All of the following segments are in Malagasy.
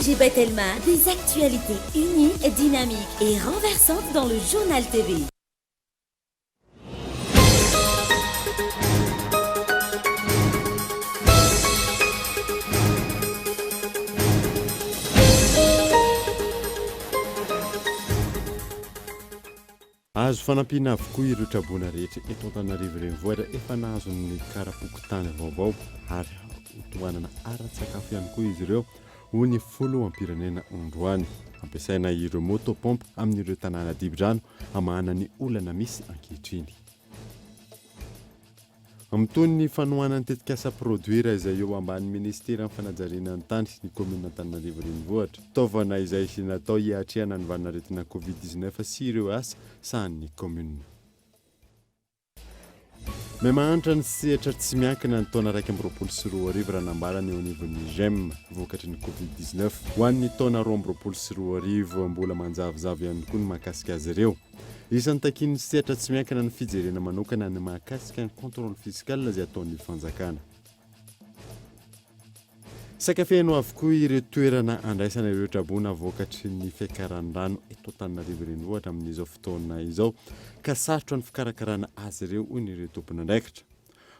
ONG Batelma, des actualités uniques, dynamiques et renversantes dans le Journal TV. Azo fanampiana avokoa ireo traboina rehetra eto Antananarivo Renivohitra efa nahazo ny kara-pokontany vaovao ary hotohanana ara-tsakafo ihany koa izy ireo, hoy ny filoham-pirenena androany. Ampiasaina ireo moto pompe amin'ireo tanàna dibo-drano hamahana ny olana misy ankehitriny. Mitohy ny fanohanan'ny tetikasa Produir izay eo ambany minisiteran'ny fanajariana ny tany ny kaominina Antananarivo Renivohitra. Fitaovana izay natao hiatrehana ny valanaretina Covid 19 sy ireo asa sahanin'ny kaominina. Mihamahantra ny sehatra tsy miankina ny taona 2021 raha nambarany eo anivon'ny Gem vokatry ny Covid 19. Ho an'ny taona 2022 mbola manjavozavo ihany koa ny mahakasika azy ireo. Isan'ny takian'ny sehatra tsy miankina ny fijerena manokana ny mahakasika ny contrôle fiscal izay ataon'ny fanjakana. Saika feno avokoa ireo toerana andraisana ireo traboina vokatry ny fiakaran'ny rano eto Antananarivo Renivohitra amin'izao fotoana izao ka sarotra ny fikarakarana azy ireo hoy ny ireo tompon'andraikitra.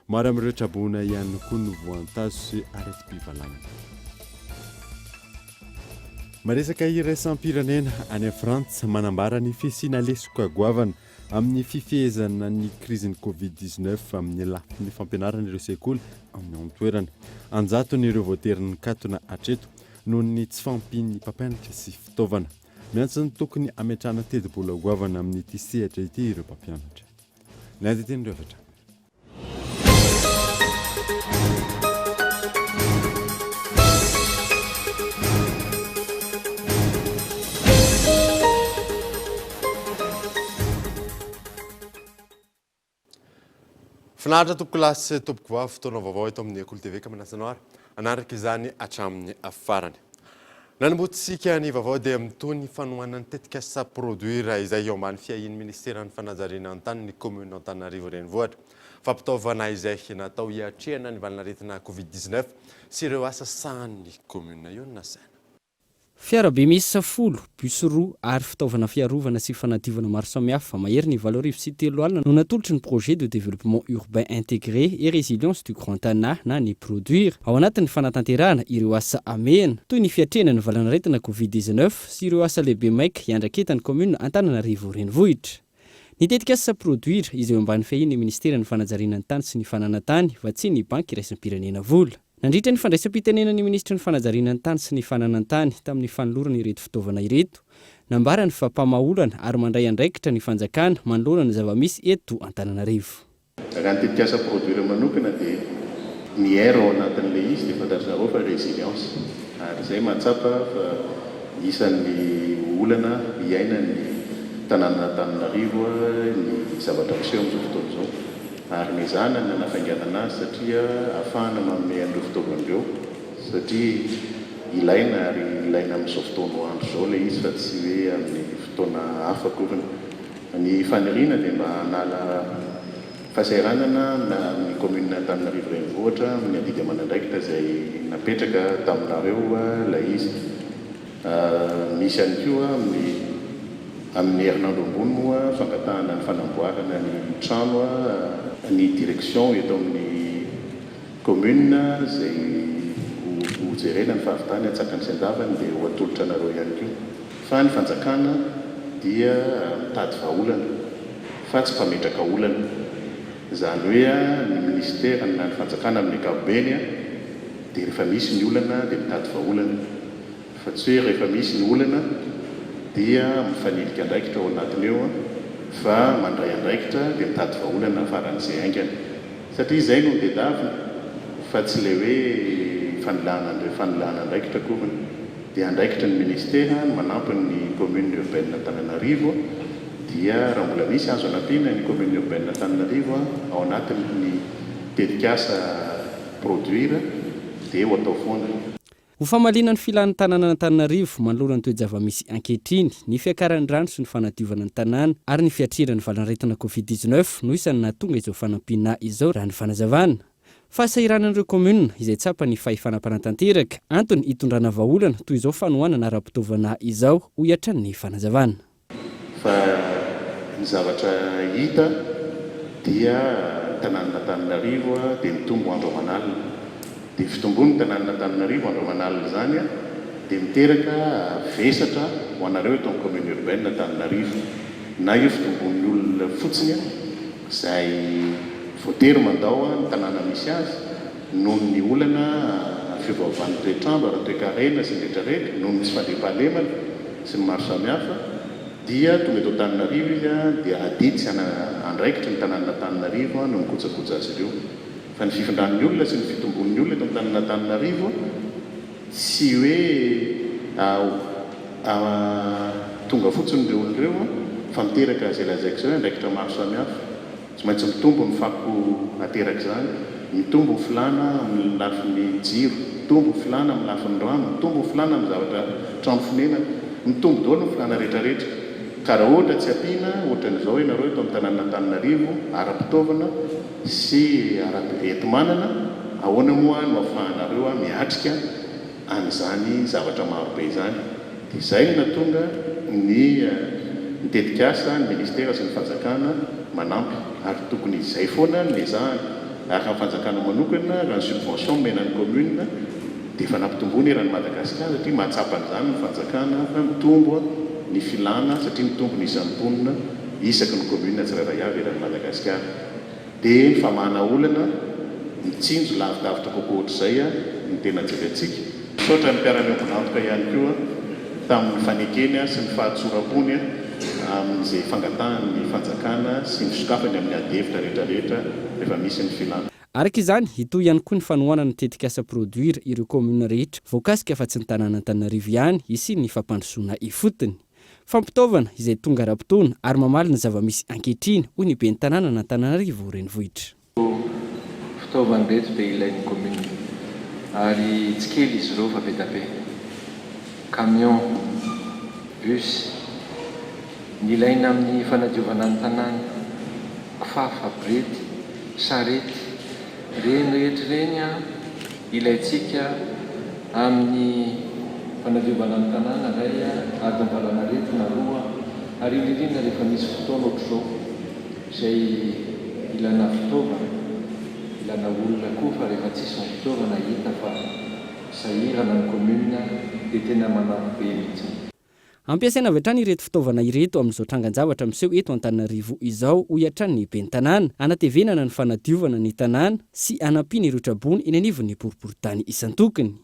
Maro amin'ireo traboina ihany koa no voantazo sy aretim-pivalanana. Maresaka iraisam-pirenena any Frantsa, manambara ny fisiana lesoka goavana Amin'ny fifehezana ny krizin'ny Covid 19 amin'ny lafiny fampianarana ireo sekoly amin'ny ao an-toerana. An-jatony ireo voatery nikatona hatreto noho ny tsy fahampian'ny mpampianatra sy fitaovana. Miantso ny tokony hametrahana tetibola goavana amin'ity sehatra ity ireo mpampianatra. Ny andinindin'ireo avy hatrany. Finaritra tompokolahy sy tompokovavy, fotoana vaovao eto amin'ny Kolo TV ka manasa anao ary hanaraka izany hatramin'ny farany. Nanombohantsika ny vaovao dia mitohy ny fanohanan'ny tetikasa Produir izay eo ambany fiahian'ny Ministeran'ny Fanajariana ny Tany ny Commune Antananarivo Renivohitra. Fampitaovana izay natao hiatrehana ny valanaretina Covid 19 sy ireo asa sahanin'ny Commune io no nasaina. Fiarabe miisa folo, bus roa ary fitaovana fiarovana sy fanadiovana maro samihafa mahery ny 30 80 no natolotry ny Projet de Développement Urbain Intégré et Résilience du Grand Tana na ny Produir ao anatin'ny fanatanterahana ireo asa hamehana toy ny fiatrehana ny valanaretina Covid 19 sy ireo asa lehibe maika hiandraketan'ny kaominina Antananarivo Renivohitra. Ny tetikasa Produir izay eo ambany fiahian'ny Minisiteran'ny Fanajariana ny Tany sy ny Fananantany vatsian'ny Banky Iraisam-pirenena vola. Nandritra ny fandraisam-pitenenan'ny minisitry ny Fanajariana ny tany sy ny fananan-tany tamin'ny fanolorana ireto fitaovana ireto, nambarany fa mpamaha olana ary mandray andraikitra ny fanjakana manoloana ny zava-misy eto Antananarivo. Raha ny tetikasa Produir manokana dia ny R ao anatin'ilay izy dia fantatry zareo fa résilience ary izay mahatsapa fa isan'ny olana iainan'ny tanànan'Antananarivo ny zavatra miseho amin'izao fotoana izao. Ary nezahana ny nanafainganana azy satria ahafahana manome an'ireo fitaovana ireo satria ilaina ary ilaina amin'izao fotoana andro izao ilay izy fa tsy hoe amin'ny fotoana hafa akoriny. Ny faniriana dia mba hanala fahasahiranana amin'ny commune Antananarivo Renivohitra amin'ny adidy aman'andraikitra izay napetraka taminareo ilay izy. Misy ihany koa amin'ny amin'ny herinandro ambony moa fangatahana ny fanamboarana ny trano ny direction eto amin'ny commune izay ho jerena ny fahavitany antsakany sy andavany dia ho atolotra anareo ihany koa fa ny fanjakana dia mitady vahaolana fa tsy mpametraka olana izany hoe ny ministera na ny fanjakana amin'ny ankapobeny dia rehefa misy ny olana dia mitady vahaolana Fa tsy hoe rehefa misy ny olana dia mifanilika andraikitra ao anatiny eo fa mandray andraikitra dia mitady vahaolana faran'izay haingana. Satria izay no tedavina fa tsy ilay hoe fanilahana fanilahana andraikitra akoriny. Dia andraikitry ny ministera ny manampy ny commune urbaine Antananarivo dia raha mbola misy azo anampiana ny commune urbaine Antananarivo ao anatin'ny tetikasa produire dia ho atao foana. Ho famaliana ny filan'ny tanànan'Antananarivo manoloana ny toe-java-misy ankehitriny, ny fiakaran'ny rano sy ny fanadiovana ny tanàna ary ny fiatrehana ny valanaretina Covid 19 no isan'ny nahatonga izao fanampiana izao raha ny fanazavana. Fahasahiranan'ireo kaominina izay tsapan'ny fahefana mpanatanteraka, antony hitondrana vahaolana toy izao fanohanana ara-pitaovana izao, hoy hatrany ny fanazavana. Fa ny zavatra hita dia ny tanànan'Antananarivo dia mitombo andro aman'alina. Dia fitombon'ny tanànan'Antananarivo andro aman'alina izany dia miteraka vesatra ho anareo eto amin'ny commune urbaine Antananarivo. Na io fitombon'ny olona fotsiny izay voatery mandao ny tanàna misy azy noho ny olana fiovaovan'ny toetr'andro ara-toekarena sy ny rehetrarehetra, noho ny tsy fandriampahalemana sy ny maro samihafa, dia tonga eto Antananarivo izy dia adidy sy andraikitry ny tanànan'Antananarivo no mikojakoja azy ireo. Fa ny fifindran'ny olona sy ny fitombon'ny olona eto amin'ny tanànan'Antananarivo tsy hoe tonga fotsiny ireo olona ireo fa miteraka izay lazaiko izay hoe andraikitra maro samihafa. Tsy maintsy mitombo ny fako aterak'izany, mitombo ny filàna amin'ny lafiny jiro, mitombo ny filàna amin'ny lafiny rano, mitombo ny filàna amin'ny zavatra trano fonenana, mitombo daholo ny filàna rehetrarehetra. Ka raha ohatra tsy ampiana ohatran'izao ianareo eto amin'ny tanànan'Antananarivo ara-pitaovana sy ara-enti-manana, ahoana moa no ahafahanareo miatrika an'izany zavatra marobe izany? Dia izay no nahatonga ny ny tetikasa, ny ministera sy ny fanjakana manampy ary tokony izay foana no ezahana. Ary raha ny fanjakana manokana, raha ny subvention omena ny commune dia efa nampitomboina eran'i Madagasikara satria mahatsapa an'izany ny fanjakana fa mitombo ny filàna satria mitombo ny isan'ny mponina isaky ny commune tsirairay avy eran'i Madagasikara. Dia ny famahana olana mitsinjo lavidavitra kokoa ohatr'izay no tena jerentsika. Misaotra ny mpiara-miombon'antoka ihany koa tamin'ny fanekeny sy ny fahatsoram-pony amin'izay fangatahan'ny fanjakana sy ny fisokafany amin'ny adihevitra rehetrarehetra rehefa misy ny filàna. Araka izany, hitohy ihany koa ny fanohanana ny tetikasa Produir ireo kaominina rehetra voakasika afa-tsy ny tanàn'Antananarivo ihany hisian'ny fampandrosoana ifotony. Fampitaovana izay tonga ara-potoana ary mamaly ny zava-misy ankehitriny, hoy ny ben'ny tanànan'Antananarivo Renivohitra. Ireo fitaovana ireto dia ilain'ny commune ary tsy kely izy ireo fa be da be. Camion, bus, ny ilaina amin'ny fanadiovana ny tanàna, kifafa, borety, sarety, ireny rehetra ireny Ilaintsika amin'ny fanadiovana ny tanàna iray, ady amin'ny valanaretina roa, ary indrindrindra rehefa misy fotoana ohatr'izao izay ilana fitaovana, ilana olona koa fa rehefa tsisy ny fitaovana hita fa sahirana ny commune dia tena manampy be mihitsy. Ampiasaina avy hatrany ireto fitaovana ireto amin'izao trangan-javatra miseho eto Antananarivo izao, hoy hatrany ny ben'ny tanàna, hanatevenana ny fanadiovana ny tanàna sy hanampiana ireo traboina eny anivon'ny boriborintany isan-tokony.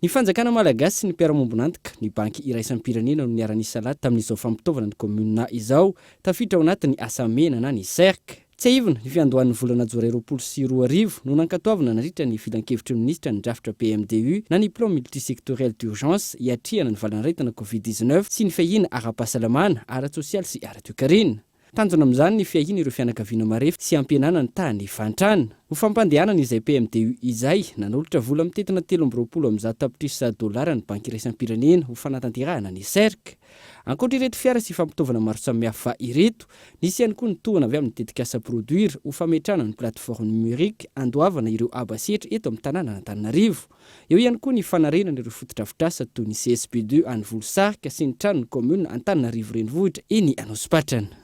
Ny fanjakana malagasy sy ny mpiara-mombon'antoka, ny Banky iraisam-pirenena no niara-nisalahy tamin'izao fampitaovana ny kaominina izao, tafiditra ao anatin'ny asa mena na ny Cerc. Tsiahivina, ny fiandohan'ny volana jolay 2020 no nankatoavina nandritra ny filankevitry ny minisitra ny drafitra PMDU na ny Plan Multisectoriel d'Urgence hiatrehana ny valanaretina Covid 19 sy ny fiahiana ara-pahasalamana, ara-tsosialy sy ara-toekarena. Tanjona amin'izany ny fiahiana ireo fianakaviana marefo sy hampihenana ny tahan'ny fahantrana. Ho fampandehanana izay PMDU izay, nanolotra vola mitentina 123 tapitrisa dolara ny Banky iraisam-pirenena ho fanatanterahana ny Cerc. Ankoatra ireto fiara sy fampitaovana maro samihafa ireto, nisy ihany koa ny tohana avy amin'ny tetikasa Produir ho fametrahana ny plateforme numérique andoavana ireo haba sy hetra eto amin'ny tanànan'Antananarivo. Eo ihany koa ny fanarenana ireo fotodrafitrasa toy ny CSB ii any Volosarika sy ny tranon'ny kaominina Antananarivo Renivohitra eny Anosipatrana.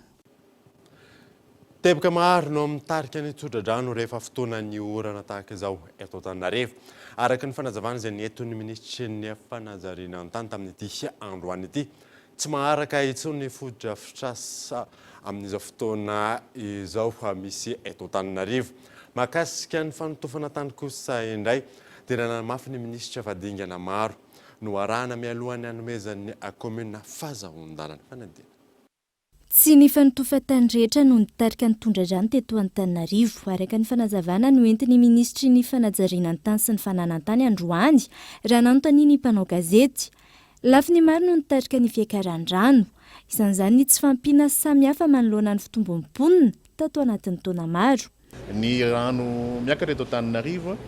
Teboka maro no mitarika ny tsodradrano rehefa fotoanan'ny orana tahaka izao eto Antananarivo. Araka ny fanazavana izay nentin'ny minisitry ny fanajariana ny tany tamin'ity androany ity, tsy maharaka intsony ny fotodrafitrasa amin'izao fotoana izao misy eto Antananarivo. Mahakasika ny fanotofana tany kosa indray dia nanamafy ny minisitra fa dingana maro no arahana mialohan'ny hanomezan'ny kaominina fazahoan-dalana fanadihadiana. Tsy ny fanotofan-tany rehetra no nitarika ny tondra-drano teto Antananarivo, araka ny fanazavana noentin'ny minisitry ny fanajariana ny tany sy ny fananan-tany androany, raha nanontanian'ny mpanao gazety. Lafiny maro no nitarika ny fiakaran'ny rano. Isan'izany ny tsy fahampiana samihafa manoloana ny fitombon'ny mponina tato anatin'ny taona maro. Ny rano miakatra eto Antananarivo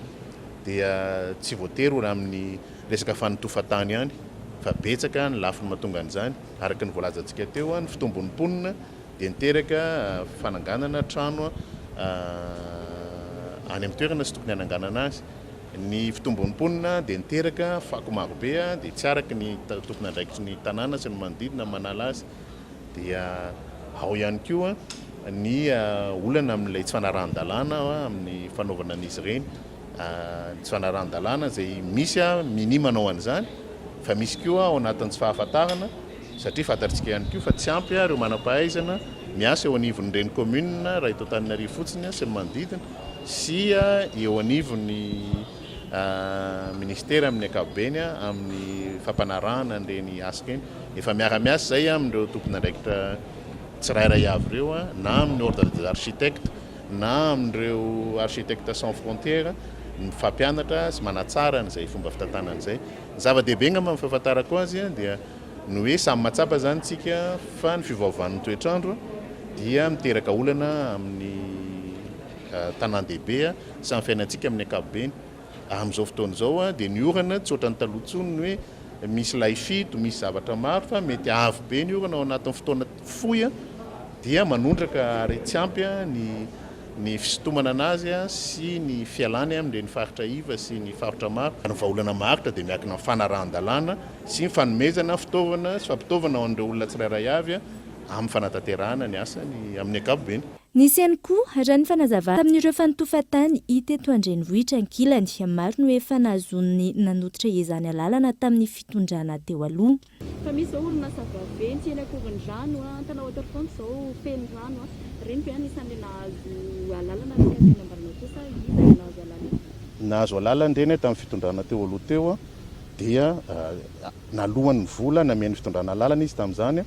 dia tsy voatery ho amin'ny resaka fanotofan-tany ihany fa betsaka ny lafiny mahatonga an'izany. Araka ny voalazantsika teo, ny fitombon'ny mponina dia niteraka fananganana trano any amin'ny toerana tsy tokony hananganana azy. Ny fitombon'ny mponina dia niteraka fako marobe dia tsy araka ny tompon'andraikitry ny tanàna sy ny manodidina manala azy. Dia ao ihany koa ny olana amin'ilay tsy fanarahan-dalàna amin'ny fanaovana an'izy ireny. Ny tsy fanarahan-dalàna izay misy minia manao an'izany fa misy koa ao anatin'ny tsy fahafantarana satria fantatritsika ihany koa fa tsy ampy ireo manam-pahaizana miasa eo anivon'ireny commune raha eto Antananarivo fotsiny sy ny manodidina sy eo anivon'ny ministera amin'ny ankapobeny amin'ny fampanarahana an'ireny asa ireny. Efa miara-miasa izay amin'ireo tompon'andraikitra tsirairay avy ireo na amin'ny ordre des architectes na amin'ireo architectes sans frontières mifampianatra sy manatsara an'izay fomba fitantanana izay. Ny zava-dehibe angamba amin'ny fahafantarako azy dia ny hoe samy mahatsapa izany isika fa ny fiovaovan'ny toetr'andro dia miteraka olana amin'ny tanàn-dehibe sy amin'ny fiainantsika amin'ny ankapobeny. Amin'izao fotoana izao dia ny orana tsy ohatran'ny taloha intsony ny hoe misy lay fito, misy zavatra maro fa mety avy be ny orana ao anatin'ny fotoana fohy dia manondraka ary tsy ampy ny ny fisintomana anazy sy ny fialany amin'ireny faritra iva sy ny faritra maro. Ny vahaolana maharitra dia miankina amin'ny fanarahan-dalàna sy ny fanomezana fitaovana sy fampitaovana ho an'ireo olona tsirairay avy amin'ny fanatanterahana ny asany amin'ny ankapobeny. Nisy ihany koa, raha ny fanazavana, tamin'ireo fanotofan-tany hita eto an-drenivohitra ankilany. Maro no efa nahazoany nanototra izany alalana tamin'ny fitondrana teo aloha. Fa misy izao orinasa vaventy eny Ankorondrano, Tana Waterfront izao feno rano. Ireny ve anisan'ilay nahazo alalana araka ny nambaranao teo sa iza no nahazo alalana? Nahazo alalana ireny tamin'ny fitondrana teo aloha teo dia naloany ny vola, namen'ny fitondrana alalana izy tamin'izany.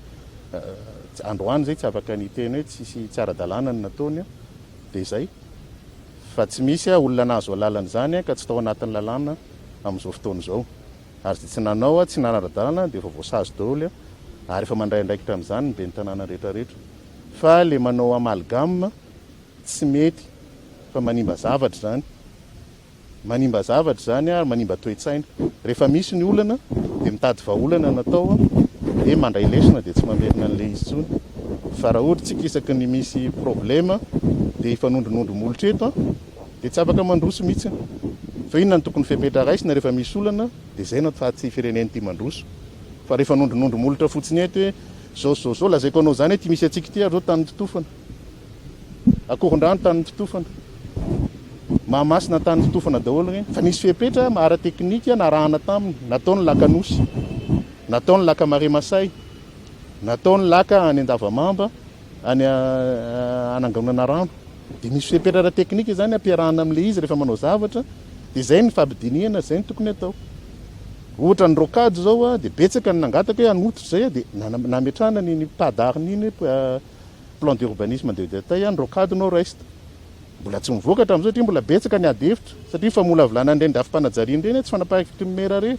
Androany izay tsy afaka ny hiteny hoe tsisy tsy ara-dalàna ny nataony dia izay. Fa tsy misy olona nahazo alalana izany ka tsy tao anatin'ny lalàna amin'izao fotoana izao. Ary izay tsy nanao tsy nanara-dalàna dia efa voasazy daholo ary efa mandray andraikitra amin'izany ny ben'ny tanàna rehetra rehetra. Fa ilay manao amalgame tsy mety fa manimba zavatra izany. Manimba zavatra izany ary manimba toe-tsaina. Rehefa misy ny olana dia mitady vahaolana no atao dia mandray lesona dia tsy mamerina an'ilay izy intsony. Fa raha ohatra tsika isaky ny misy problème dia hifanondronondro molotra eto dia tsy afaka mandroso mihitsy. Fa inona no tokony fepetra raisina rehefa misy olana dia izay no fa tsy firenena ity mandroso. Fa rehefa nondronondro molotra fotsiny eto hoe zao sy zao sy zao, lazaiko anao izany hoe ity misy antsika ity ary zao tany nototofana. Akorondrano tany nototofana. Mahamasina tany nototofana daholo ireny. Fa nisy fepetra ara-teknika narahana taminy. Natao ny laka Nosy. Natao ny laka Marais Masay. Natao ny laka any Andavamamba, any hanangonana rano. Dia misy fepetra ara-teknika izany ampiarahana amin'ilay izy rehefa manao zavatra. Dia izay ny fampidinihana, izay no tokony hatao. Ohatra ny rocade izao dia betsaka ny nangataka hoe hanototra izay dia nametrahana an'iny PADAR-ny iny hoe plan d'urbanisme de détail, ny rocade no reste. Mbola tsy mivoaka hatramin'izao satria mbola betsaka ny ady hevitra satria famolavolana an'ireny drafi-panajariana ireny tsy fanapahan-kevitry ny maire irery,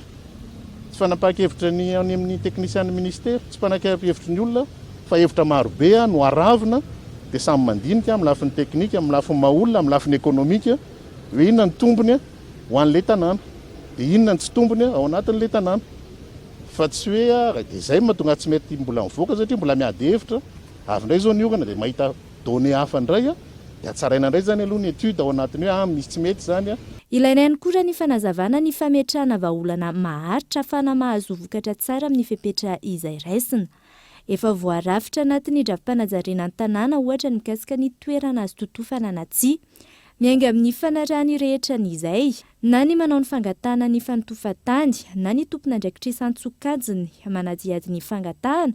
tsy fanapahan-kevitra ny any amin'ny teknisian'ny ministera, tsy fanapahan-kevitry ny olona fa hevitra marobe no aravina dia samy mandinika amin'ny lafiny teknika, amin'ny lafiny maha olona, amin'ny lafiny ekonomika hoe inona ny tombony ho an'ilay tanàna dia inona ny tsy tombony ao anatin'ilay tanàna fa tsy hoe dia izay no mahatonga tsy mety mbola mivoaka satria mbola miady hevitra avy indray izao ny orana dia mahita Données hafa indray dia hatsaraina indray izany aloha ny étude ao anatiny hoe ah misy tsy mety izany. Ilaina ihany koa raha ny fanazavana ny fametrahana vahaolana maharitra ahafahana mahazo vokatra tsara amin'ny fepetra izay raisina. Efa voarafitra anatin'ny drafi-panajariana ny tanàna ohatra ny mikasika ny toerana azo totofana na tsia. Miainga amin'ny fanarahan'ny rehetra ny izay, na ny manao ny fangatahana ny fanotofan-tany, na ny tompon'andraikitra isan-tsokajiny manadihady ny fangatahana,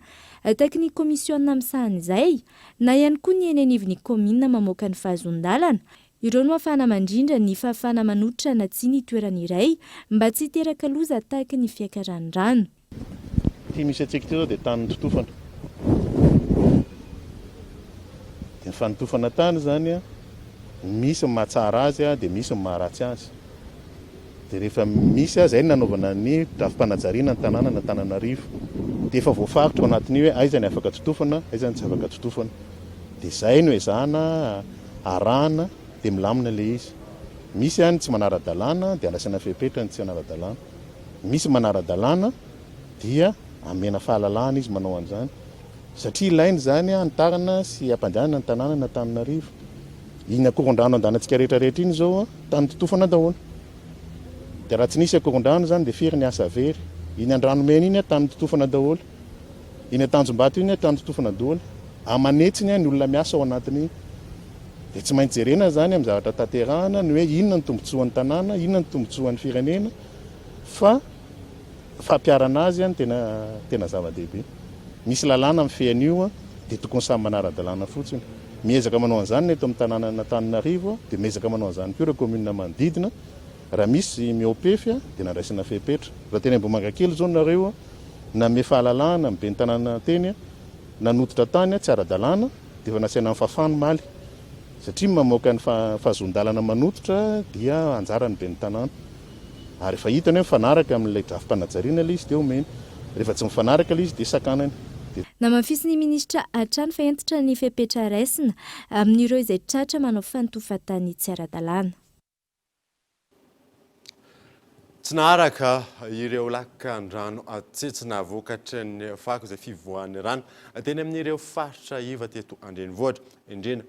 takin'ny kaomisiona misahana izay, na ihany koa ny eny anivon'ny kaominina mamoaka ny fahazoan-dalana. Ireo no ahafahana mandrindra ny fahafahana manototra na tsia ny toerana iray mba tsy hiteraka loza tahaky ny fiakaran'ny rano. Ity misy antsika ity izao dia tany nototofana. Dia ny fanotofana tany izany, misy ny mahatsara azy dia misy ny maharatsy azy. Dia rehefa misy, izay no nanaovana ny drafi-panajariana ny tanànan'Antananarivo. Dia efa voafaritra ao anatin'io hoe aiza ny afaka totofana, aiza ny tsy afaka totofana. Dia izay no ezahana arahana dia milamina ilay izy. Misy ny tsy manara-dalàna dia andraisana fepetra ny tsy hanara-dalàna. Misy manara-dalàna dia amena fahalalahana izy manao an'izany. Satria ilaina izany hanitarana sy hampandehanana ny tanànan'Antananarivo. Iny akorondrano andanantsika rehetra rehetra iny izao tany totofana daholo. Dia raha tsy nisy akorondrano izany dia firy ny asa very. Iny Andranomena iny tany totofana daholo. Iny Antanjombato iny tany totofana daholo. Aman'hetsiny ny olona miasa ao anatin'iny. Dia tsy maintsy jerena izany amin'ny zavatra tanterahana ny hoe inona ny tombotsoan'ny tanàna, inona ny tombotsoan'ny firenena fa fampiharana azy no tena tena zava-dehibe. Misy lalàna mifehy an'io dia tokony samy manara-dalàna fotsiny. Miezaka manao an'izany ny eto amin'ny tanànan'Antananarivo dia miezaka manao an'izany koa ireo commune manodidina. Raha misy mihoa-pefy dia nandraisana fepetra. Raha teny Ambohimangakely izao nareo nanome fahalalahana ny ben'ny tanàna teny nanototra tany tsy ara-dalàna dia efa nasaina nifafany omaly satria ny mamoaka ny fahazoan-dalana manototra dia anjaran'ny ben'ny tanàna. Ary efa hitany hoe mifanaraka amin'ilay drafi-panajariana ilay izy dia omeny. Rehefa tsy mifanaraka ilay izy dia sakanany. Dia. Namafisin'ny minisitra hatrany fa hentitra ny fepetra raisina amin'ireo izay tratra manao fanotofan-tany tsy ara-dalàna. Tsy naharaka ireo lakan-drano tsetsina vokatry ny fako izay fivoahan'ny rano teny amin'ireo faritra iva teto an-drenivohitra, indrindra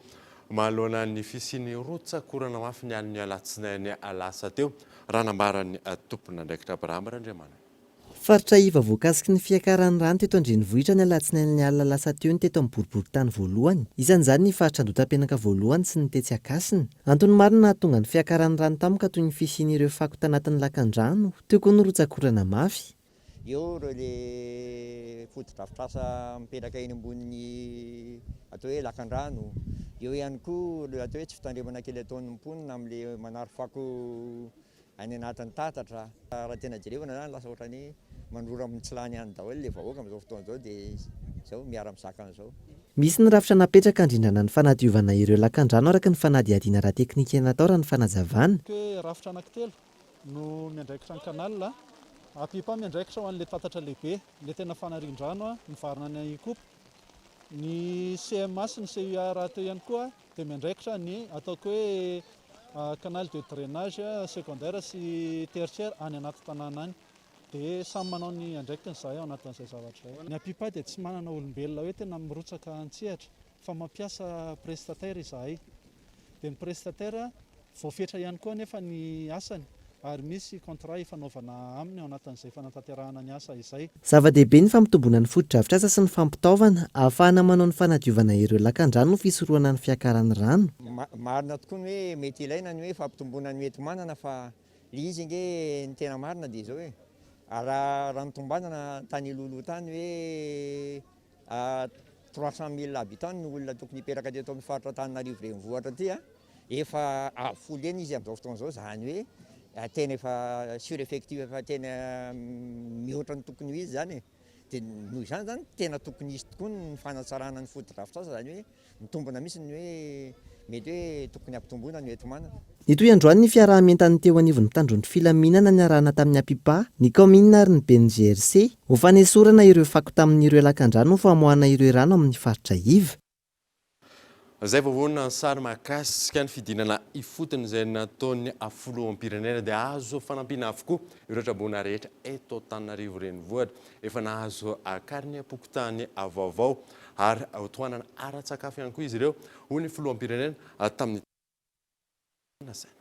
manoloana ny fisian'ny rotsak'orana mafy ny alin'ny alatsinainy lasa teo, raha nambaran'ny tompon'andraikitra Abraham Randriamanana. Faritra iva voakasiky ny fiakaran'ny rano teto an-drenivohitra ny alatsinainy alina lasa teo ny teto amin'ny boriborintany voalohany. Isan'izany ny faritra Andotapenaka voalohany sy ny tetsy Ankasina. Antony maro no nahatonga ny fiakaran'ny rano tampoka toy ny fisian'ireo fako tanatin'ny lakandrano, teo koa ny rotsak'orana mafy. Eo ireo le fotodrafitrasa mipetraka eny ambonin'ny atao hoe lakandrano, eo ihany koa ireo atao hoe tsy fitandremana kely ataon'ny mponina amin'le manary fako any anatin'ny tatatra. Raha tena jerevana izany lasa ohatran'ny mandrora amin'ny tsy lany ihany daholo ilay vahoaka amin'izao fotoana izao dia izao miara-mizaka an'izao. Misy ny rafitra napetraka handrindrana ny fanadiovana ireo lakandrano araka ny fanadihadiana ara-teknika natao raha ny fanazavana. Hoe rafitra anankitelo no miandraikitra ny canal, Apipa miandraikitra ho an'ilay tatatra lehibe, ilay tena fanarian-drano mivarina any Ikopa. Ny CMA sy ny CUA rahateo ihany koa dia miandraikitra ny ataoko hoe canal de drainage secondaire sy tertiaire any anaty tanàna any. Dia samy manao ny andraikiny izahay ao anatin'izay zavatra izay. Ny APIPA dia tsy manana olombelona hoe tena mirotsaka an-tsehatra fa mampiasa prestataire izahay. Dia ny prestataire voafetra ihany koa anefa ny asany ary misy contrat ifanaovana aminy ao anatin'izay fanatanterahana ny asa izay. Zava-dehibe ny fampitomboana ny fotodrafitrasa sy ny fampitaovana ahafahana manao ny fanadiovana ireo lakandrano ho fisorohana ny fiakaran'ny rano. Marina tokoa ny hoe mety ilaina ny hoe fampitomboana ny hoenti-manana fa le izy ange ny tena marina dia izao e, raha raha notombanana tany alohaloha tany hoe 300 mille habitants no olona tokony hipetraka teto amin'ny faritra Antananarivo renivohitra aty a, efa avo folo heny izy amin'izao fotoana izao, izany hoe tena efa sur effectif efa tena mihoatra ny tokony ho izy izany e. Dia noho izany izany tena tokony hisy tokoa ny fanatsarana ny fotodrafitrasa, izany hoe mitombina mihitsy ny hoe mety hoe tokony hampitomboina ny hoenti-manana. Nitohy androany ny fiaraha-mientan'ny teo anivon'ny mpitandro ny filaminana niarahana tamin'ny Apipa, ny kaominina ary ny ben'ny GRC, ho fanesorana ireo fako tamin'ireo lakandrano ho famoahana ireo rano amin'ny faritra iva. Izay vao vonona ny sary mahakasika ny fidinana ifotony izay nataon'ny filoham-pirenena dia azo fanampiana avokoa ireo traboina rehetra eto Antananarivo Renivohitra. Efa nahazo karinem-pokontany vaovao ary hotohanana ara-tsakafo ihany koa izy ireo, hoy ny filoham-pirenena tamin'ny nasaina.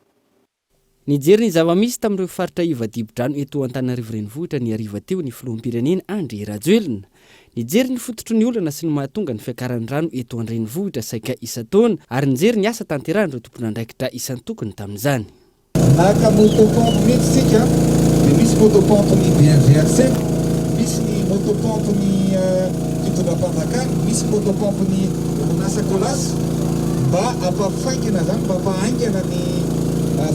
Nijery ny zava-misy tamin'ireo faritra iva dibo-drano eto Antananarivo Renivohitra ny hariva teo ny filoham-pirenena Andry Rajoelina. Nijery ny fototry ny olana sy ny mahatonga ny fiakaran'ny rano eto an-drenivohitra saika isan-taona ary nijery ny asa tanterahin'ireo tompon'andraikitra isan-tokony tamin'izany. Naka moto pompe mihitsy tsika dia misy moto pompe ny BNGRC, misy ny moto pompe ny fitondram-panjakana, misy moto pompe ny orinasa Colas mba hampafaingana zany, mba hampahaingana ny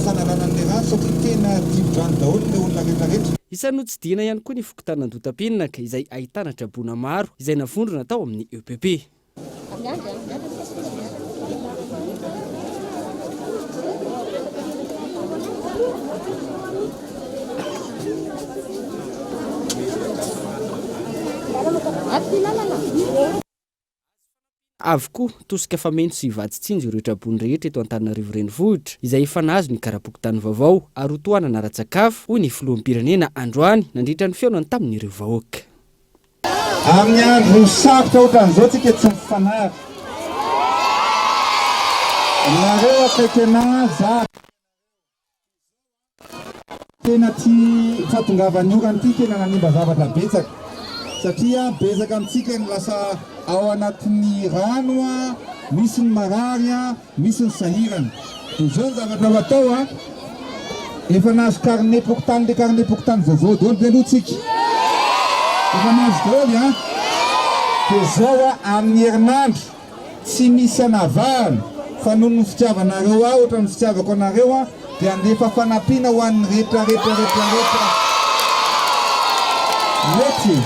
fanalana an'ilay rano satria tena dibo-drano daholo ilay olona rehetra rehetra. Isan'ny notsidihina ihany koa ny fokontanin'Andotapenaka izay ahitana traboina maro izay navondrona tao amin'ny EPP. Avokoa, tosika fameno sy vatsy tsinjo ireo traboina rehetra eto Antananarivo Renivohitra, izay efa nahazo ny kara-pokontany vaovao ary ho tohanana ara-tsakafo, hoy ny filoham-pirenena androany nandritra ny fihaonany tamin'ireo vahoaka. Amin'ny andro sarotra ohatran'izao tsika tsy mifanary. Nareo akaiky anah, za akaiky anareo. Tena ty fahatongavan'ny orana ity tena nanimba zavatra betsaka satria betsaka amintsika ny lasa ao anatin'ny rano a, misy ny marary a, misy ny sahirana. Dia izao ny zavatra ho atao a, efa nahazo carnet pokontany le carnet pokontany vaovao daholo ve aloha tsika? Efa nahazo daholo a? Dia izao a, amin'ny herinandro Tsy misy anavahana fa noho ny fitiavanareo ahy ohatran'ny fitiavako anareo aho dia handefa fanampiana ho an'ny rehetra rehetra rehetra rehetra Mety e!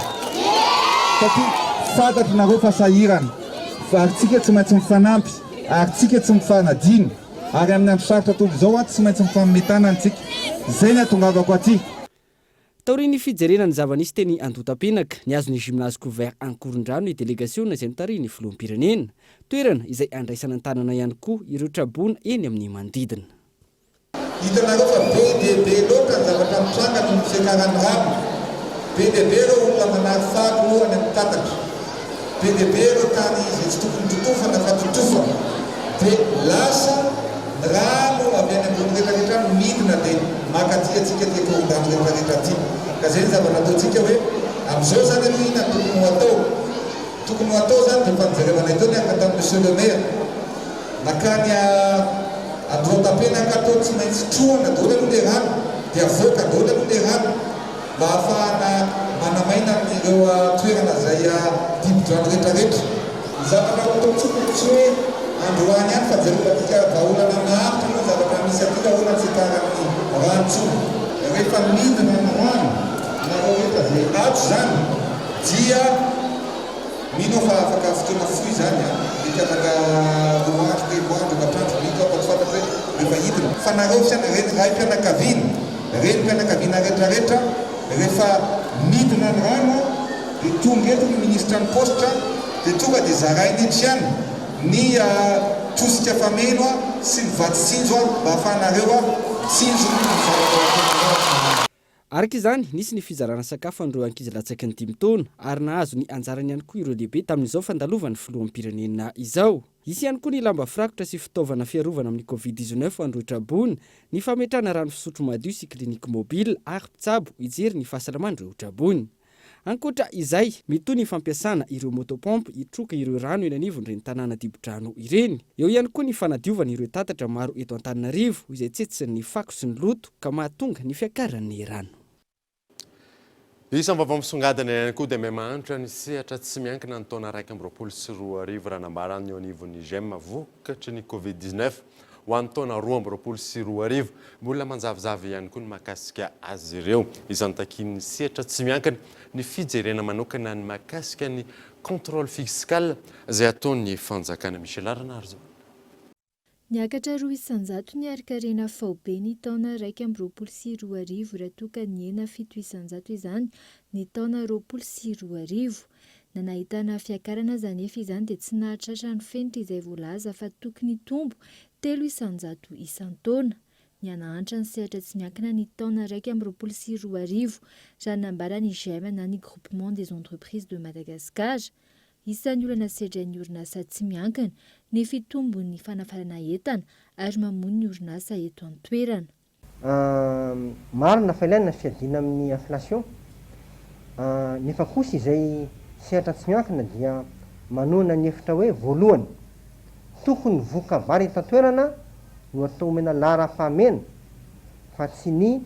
Satria fantatro nareo fa sahirana ary tsika tsy maintsy mifanampy ary tsika tsy mifanadino ary amin'ny andro sarotra toy izao an tsy maintsy mifanome tanana tsika. Zay ny atongavako aty. Taorian'ny fijerena ny zava-nisy teny Andohatapenaka, nihazo ny Gymnase Couvert Ankorondrano ny delegasiona izay notarihin'ny Filoham-pirenena. Toerana izay andraisana an-tanana ihany koa ireo traboina eny amin'ny manodidina. Hitanareo fa be dia be loatra ny zavatra mitranga noho ny fiakaran'ny rano. Be dia be ireo olona manary fako any amin'ny tatatra. Be dia be ireo tany izay tsy tokony totofana fa totofana. Dia lasa ny rano avy any ambony rehetra rehetra any midina dia maka aty antsika aty Ankorondrano rehetra rehetra aty. Ka izay ny zavatra ataontsika hoe amin'izao izany aloha inona no tokony ho atao. Tokony ho atao izany dia efa nijerevanay teo niaraka tamin'i Monsieur le Maire. Nakany Andohatapenaka teo tsy maintsy trohana daholo aloha ilay rano dia avoaka daholo aloha ilay rano. Mba hahafahana manamaina amin'ireo toerana izay dibo-drano rehetrarehetra. Ny zavatra ho ataontsika dia tsy hoe androany ihany fa jerevantsika vahaolana maharitra aloha ny zavatra misy aty raha ahoana tsy hiakaran'ny rano intsony. Rehefa midina ny rano, nareo rehetra izay ato izany dia mino aho fa afaka fotoana fohy izany an, mety afaka roa andro, telo andro, efatra andro, mino aho fa tsy fantatro hoe rehefa hidina. Fa nareo raim-pianakaviana, Renim-pianakaviana retraretra, rehefa midina ny rano dia tonga eto ny minisitra ny paositra dia tonga dia zaraina eto ihany ny tosika fameno sy ny vatsy tsinjo mba ahafahanareo mitsinjo ny zavatra ho ataonareo. Araka izany, nisy ny fizarana sakafo an'ireo ankizy latsaky ny dimy taona ary nahazo ny anjarany ihany koa ireo lehibe tamin'izao fandalovan'ny filoham-pirenena izao. Hisy ihany koa ny lamba firakotra sy fitaovana fiarovana amin'ny Covid 19 ho an'ireo traboina, ny fametrahana rano fisotro madio sy clinique mobile ary mpitsabo hijery ny fahasalaman'ireo traboina. Ankoatra izay, mitohy ny fampiasana ireo moto-pompe hitroka ireo rano eny anivon'ireny tanàna dibo-drano ireny. Eo ihany koa ny fanadiovana ireo tatatra maro eto Antananarivo izay tsetsin'ny fako sy ny loto ka mahatonga ny fiakaran'ny rano. Isan'ny vaovao misongadina ihany koa dia mihamahantra ny sehatra tsy miankina ny taona 2021 raha nambaran'ny eo anivon'ny GEM vokatry ny Covid 19 ho an'ny taona 2022. Mbola manjavozavo ihany koa ny mahakasika azy ireo. Isan'ny takian'ny sehatra tsy miankina ny fijerena manokana ny mahakasika ny contrôle fiscal izay ataon'ny fanjakana. Michel Rainarison. Niakatra 2% ny harinkarena faobe ny taona 2021 raha toa ka nihena 7% izany ny taona 2020. Na nahitana fiakarana aza anefa izany dia tsy nahatratra ny fenitra izay voalaza fa tokony hitombo 3% isan-taona. Nihanahantra ny sehatra tsy miankina ny taona 2021 raha nambaran'ny GEM na ny Groupement des Entreprises de Madagascar. Isan'ny olana sedrain'ny orinasa tsy miankina ny fitombon'ny fanafarana entana ary mamono ny orinasa eto an-toerana. Marina fa ilaina ny fiadiana amin'ny inflation, nefa kosa izay sehatra tsy miankina dia manohana ny hevitra hoe voalohany, tokony ny voka vary eto an-toerana no atao omena laharam-pahamehana fa tsy ny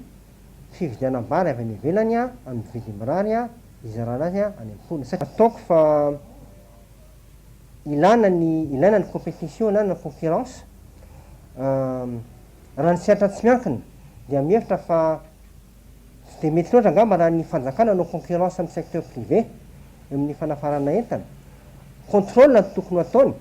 fividianam-bary avy any ivelany amin'ny vidiny mirary hizarana azy any amin'ny mponina satria ataoko fa ilana ny ilaina ny competition ilana ny concurrence raha ny sehatra tsy miankina dia mihevitra fa tsy dia mety loatra angamba raha ny fanjakana hanao concurrence amin'ny secteur privé eo amin'ny fanafarana entana contrôle no tokony ho ataony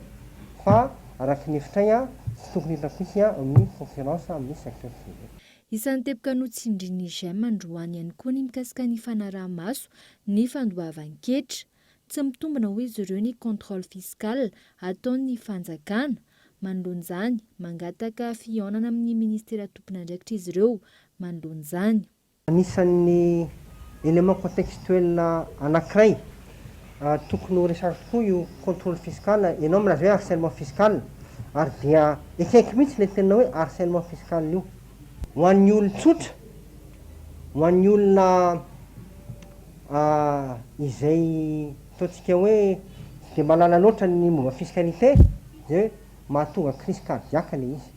fa araka ny hevitray tsy tokony hiditra mihitsy amin'ny concurrence amin'ny secteur privé. Isan'ny teboka notsindrin'ny Gem androany ihany koa ny mikasika ny fanaraha-maso ny fandoavan-ketra. Tsy mitombina hoy izy ireo ny contrôle fiscal ataon'ny fanjakana. Manoloana izany, mangataka fihaonana amin'ny ministera tompon'andraikitra izy ireo manoloana izany. Anisan'ny élément contextuel anankiray tokony ho resahina tokoa io contrôle fiscal, ianao milaza hoe harcèlement fiscal. Ary dia ekeko mihitsy ilay teninao hoe harcèlement fiscal io. Ho an'ny olon-tsotra, ho an'ny olona izay ataontsika hoe tsy dia mahalala loatra ny momba fiscalité dia hoe mahatonga crise cardiaque ilay izy.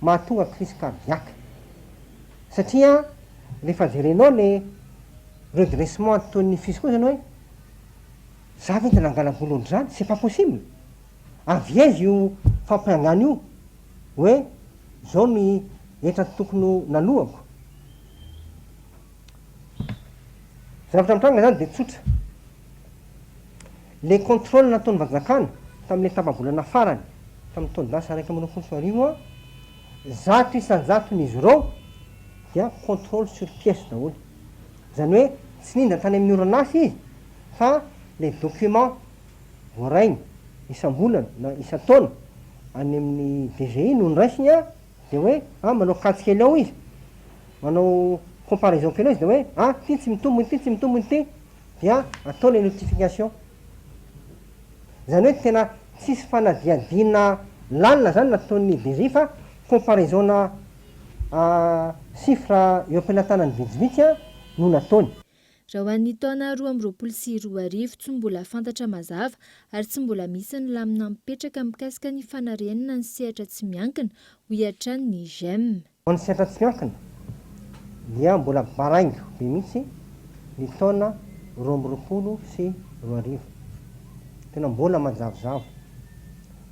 Mahatonga crise cardiaque. Satria rehefa jerenao le redressement ataon'ny fiscaux zany hoe za ve dia nangala-bola ohatr'izany? C'est pas possible. Avy aiza io fampiangana io hoe zao ny hetra tokony ho naloako? Zavatra mitranga zany dia tsotra. Le contrôle nataon'ny fanjakana tamin'le tapa-bolana farany tamin'ny taon-dasa 2021 an, 100% izy ireo dia contrôle sur pièce daholo. Zany hoe tsy nindra tany amin'ny orinasa izy fa le document voarainy isam-bolana na isan-taona any amin'ny DGI no noraisiny an, dia hoe ah manao kajy kely ao izy, manao comparaison kely ao izy dia hoe ah ity tsy mitombina ity, tsy mitombina ity, dia atao ilay notification. Izany hoe tena tsisy fanadihadiana lalina izany nataon'ny DGI fa comparaison-na chiffre eo am-pelatanany vitsivitsy no nataony. Raha ho an'ny taona 2022, tsy mbola fantatra mazava ary tsy mbola misy ny lamina mipetraka mikasika ny fanarenana ny sehatra tsy miankina, hoy hatrany ny Gem. Ho an'ny sehatra tsy miankina dia mbola baraingo be mihitsy ny taona 2022. Tena mbola manjavozavo.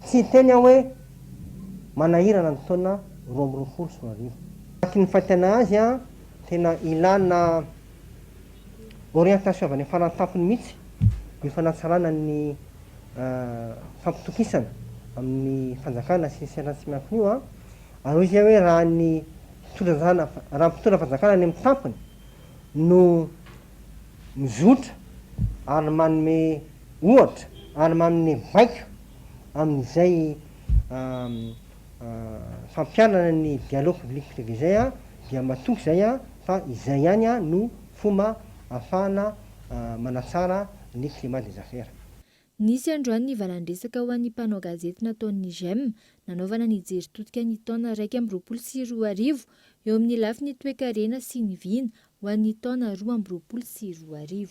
Tsy hiteny aho hoe manahirana ny taona 2022. Araka ny fahitana azy, tena ilana Orientation avy any farantampony mihitsy io fanatsarana ny fampitokisana amin'ny fanjakana sy ny sehatra tsy miankina io an! Ary hoy izy hoe raha ny mpitondra raha ny mpitondra fanjakana any amin'ny tampony no mizotra ary manome ohatra ary manome baiko amin'izay fampiharana ny dialogue public privé izay an, dia matoky izay an fa izay ihany an no fomba ahafahana manatsara ny climat des affaires. Nisy androany ny valan-dresaka ho an'ny mpanao gazety nataon'ny Gem, nanaovana ny jery todika ny taona 2021 eo amin'ny lafiny toekarena sy ny vina ho an'ny taona 2022.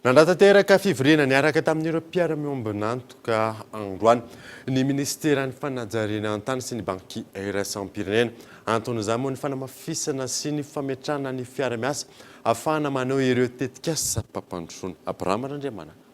Nanatanteraka fivoriana niaraka tamin'ireo mpiara-miombon'antoka androany ny minisiteran'ny fanajariana an-tany sy ny banky iraisam-pirenena. Anton'izany moa ny fanamafisana sy ny fametrahana ny fiara-miasa ahafahana maneho ireo tetikasam-pampandrosoana. Abraham Randriamanana.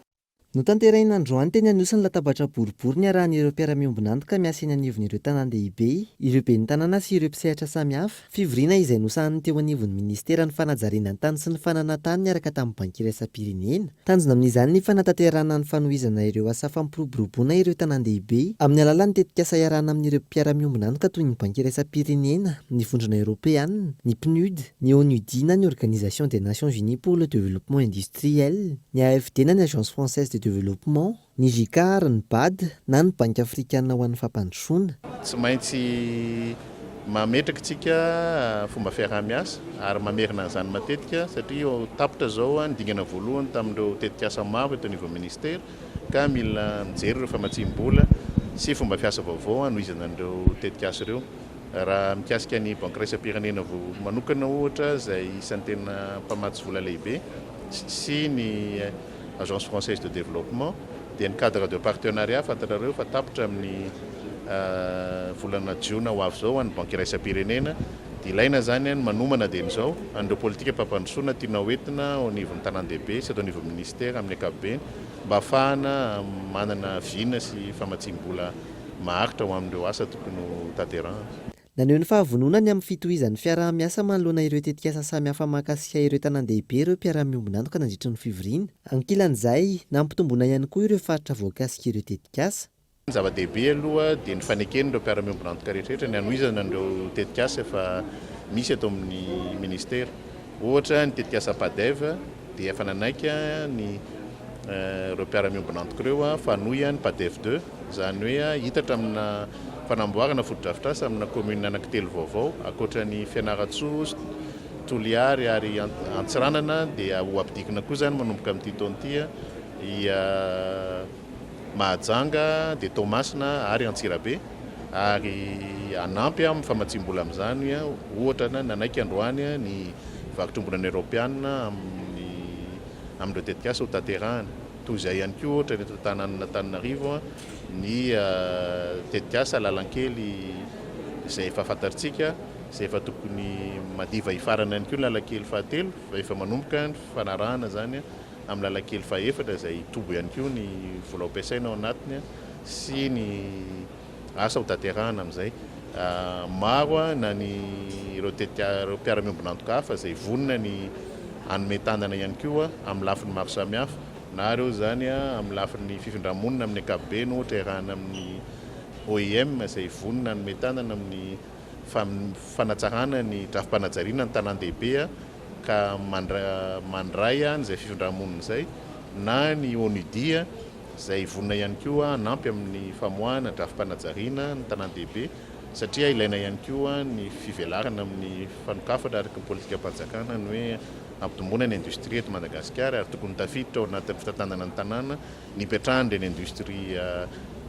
Notanterahina androany teny Anosy ny latabatra boribory niarahan'ireo mpiara-miombon'antoka miasa eny anivon'ireo tanàn-dehibe, ireo ben'ny tanàna sy ireo mpisehatra samihafa. Fivoriana izay nosahanin'ny teo anivon'ny minisiteran'ny fanajariana ny tany sy ny fananantany niaraka tamin'ny Banky iraisam-pirenena. Tanjona amin'izany ny fanatanterahana ny fanohizana ireo asa fampiroboroboana ireo tanàn-dehibe amin'ny alalan'ny tetikasa iarahana amin'ireo mpiara-miombon'antoka toy ny Banky iraisam-pirenena, ny Vondrona Eoropeanina, ny PNUD, ny ONUDI na ny Organisation des Nations Unies pour le Développement Industriel. Ny AFD na ny Agence Française de Développement, ny JICA ary ny bad na ny Banky Afrikana ho an'ny Fampandrosoana. Tsy maintsy mametraka isika fomba fiaraha-miasa ary mamerina an'izany matetika satria tapitra izao ny dingana voalohany tamin'ireo tetikasa maro eto anivon'ny minisitera ka mila mijery ireo famatsiam-bola sy fomba fiasa vaovao hanohizana an'ireo tetikasa ireo. Raha mikasika ny Banky Iraisam-pirenena manokana ohatra izay isan'ny tena mpamatsy vola lehibe sy ny Agence Française de Développement dia ny cadre de partenariat fantatrareo fa tapitra amin'ny volana jiona ho avy izao ho an'ny Banky Iraisam-pirenena dia ilaina izany ny manomana dieny izao an'ireo politikam-pampandrosoana tiana ho entina ao anivon'ny tanàn-dehibe sy eto anivon'ny minisitera amin'ny ankapobeny mba hahafahana manana vina sy famatsiam-bola maharitra ho amin'ireo asa tokony ho tanterahana. Naneho ny fahavononany amin'ny fitohizan'ny fiaraha-miasa manoloana ireo tetikasa samihafa mahakasika ireo tanàn-dehibe ireo mpiara-miombon'antoka nandritra ny fivoriana. Ankilan'izay, nampitomboina ihany koa ireo faritra voakasik'ireo tetikasa. Ny zava-dehibe aloha dia ny faneken'ireo mpiara-miombon'antoka rehetrarehetra ny hanohizana an'ireo tetikasa efa misy eto amin'ny minisitera. Ohatra, ny tetikasa PADEV dia efa nanaiky ny ireo mpiara-miombon'antoka ireo fa hanohy ny PADEV deux. Izany hoe hitatra amina fanamboarana fotodrafitrasa amina commune anankitelo vaovao, ankoatra an'i Fianarantsoa, Toliary ary Antsiranana dia ho ampidikina koa izany manomboka amin'ity taona ity i Mahajanga dia Toamasina ary Antsirabe ary hanampy amin'ny famatsiam-bola amin'izany ohatra nanaiky androany ny varotr'ombonana Eoropeana amin'ny amin'ireo tetikasa ho tanterahana. Toy izay ihany koa ohatra ny eto an-tanànan'Antananarivo ny tetikasa lalankely izay efa fantatritsika izay efa tokony madiva hifarana ihany koa ny lalankely fahatelo fa efa manomboka ny fifanarahana izany amin'ny lalankely fahefatra izay hitombo ihany koa ny vola ho ampiasaina ao anatiny sy ny asa ho tanterahana amin'izay. Maro na ny ireo tetika ireo mpiara-miombon'antoka hafa izay vonona ny hanome tanana ihany koa amin'ny lafiny maro samihafa na ireo izany amin'ny lafiny fifindra-monina amin'ny ankapobeny ohatra iarahana amin'ny OIM izay vonona hanome tanana amin'ny fanatsarana ny drafi-panajariana ny tanàn-dehibe ka mandray an'izay fifindra-monina izay na ny ONUDI izay vonona ihany koa hanampy amin'ny famoahana drafi-panajariana ny tanàn-dehibe satria ilaina ihany koa ny fivelarana amin'ny fanokafana araka ny politikam-panjakana ny hoe hampitomboana ny indostria eto Madagasikara ary tokony tafiditra ao anatin'ny fitantanana ny tanàna ny hipetrahan'ireny indostria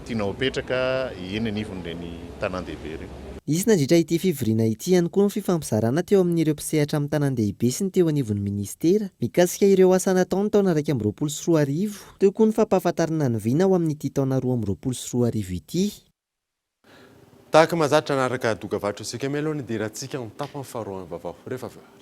tiana ho apetraka eny anivon'ireny tanàn-dehibe ireny. Nisy nandritra ity fivoriana ity ihany koa ny fifampizarana teo amin'ireo mpisehatra amin'ny tanàn-dehibe sy ny teo anivon'ny minisitera mikasika ireo asa natao ny taona 2021. Teo koa ny fampahafantarana ny vina ho amin'ity taona 2022 ity. Tahaka mahazatra hanaraka dokavarotra isika mialoha ny hidirantsika amin'ny tapany faharoan'ny vaovao rehefa avy eo ary.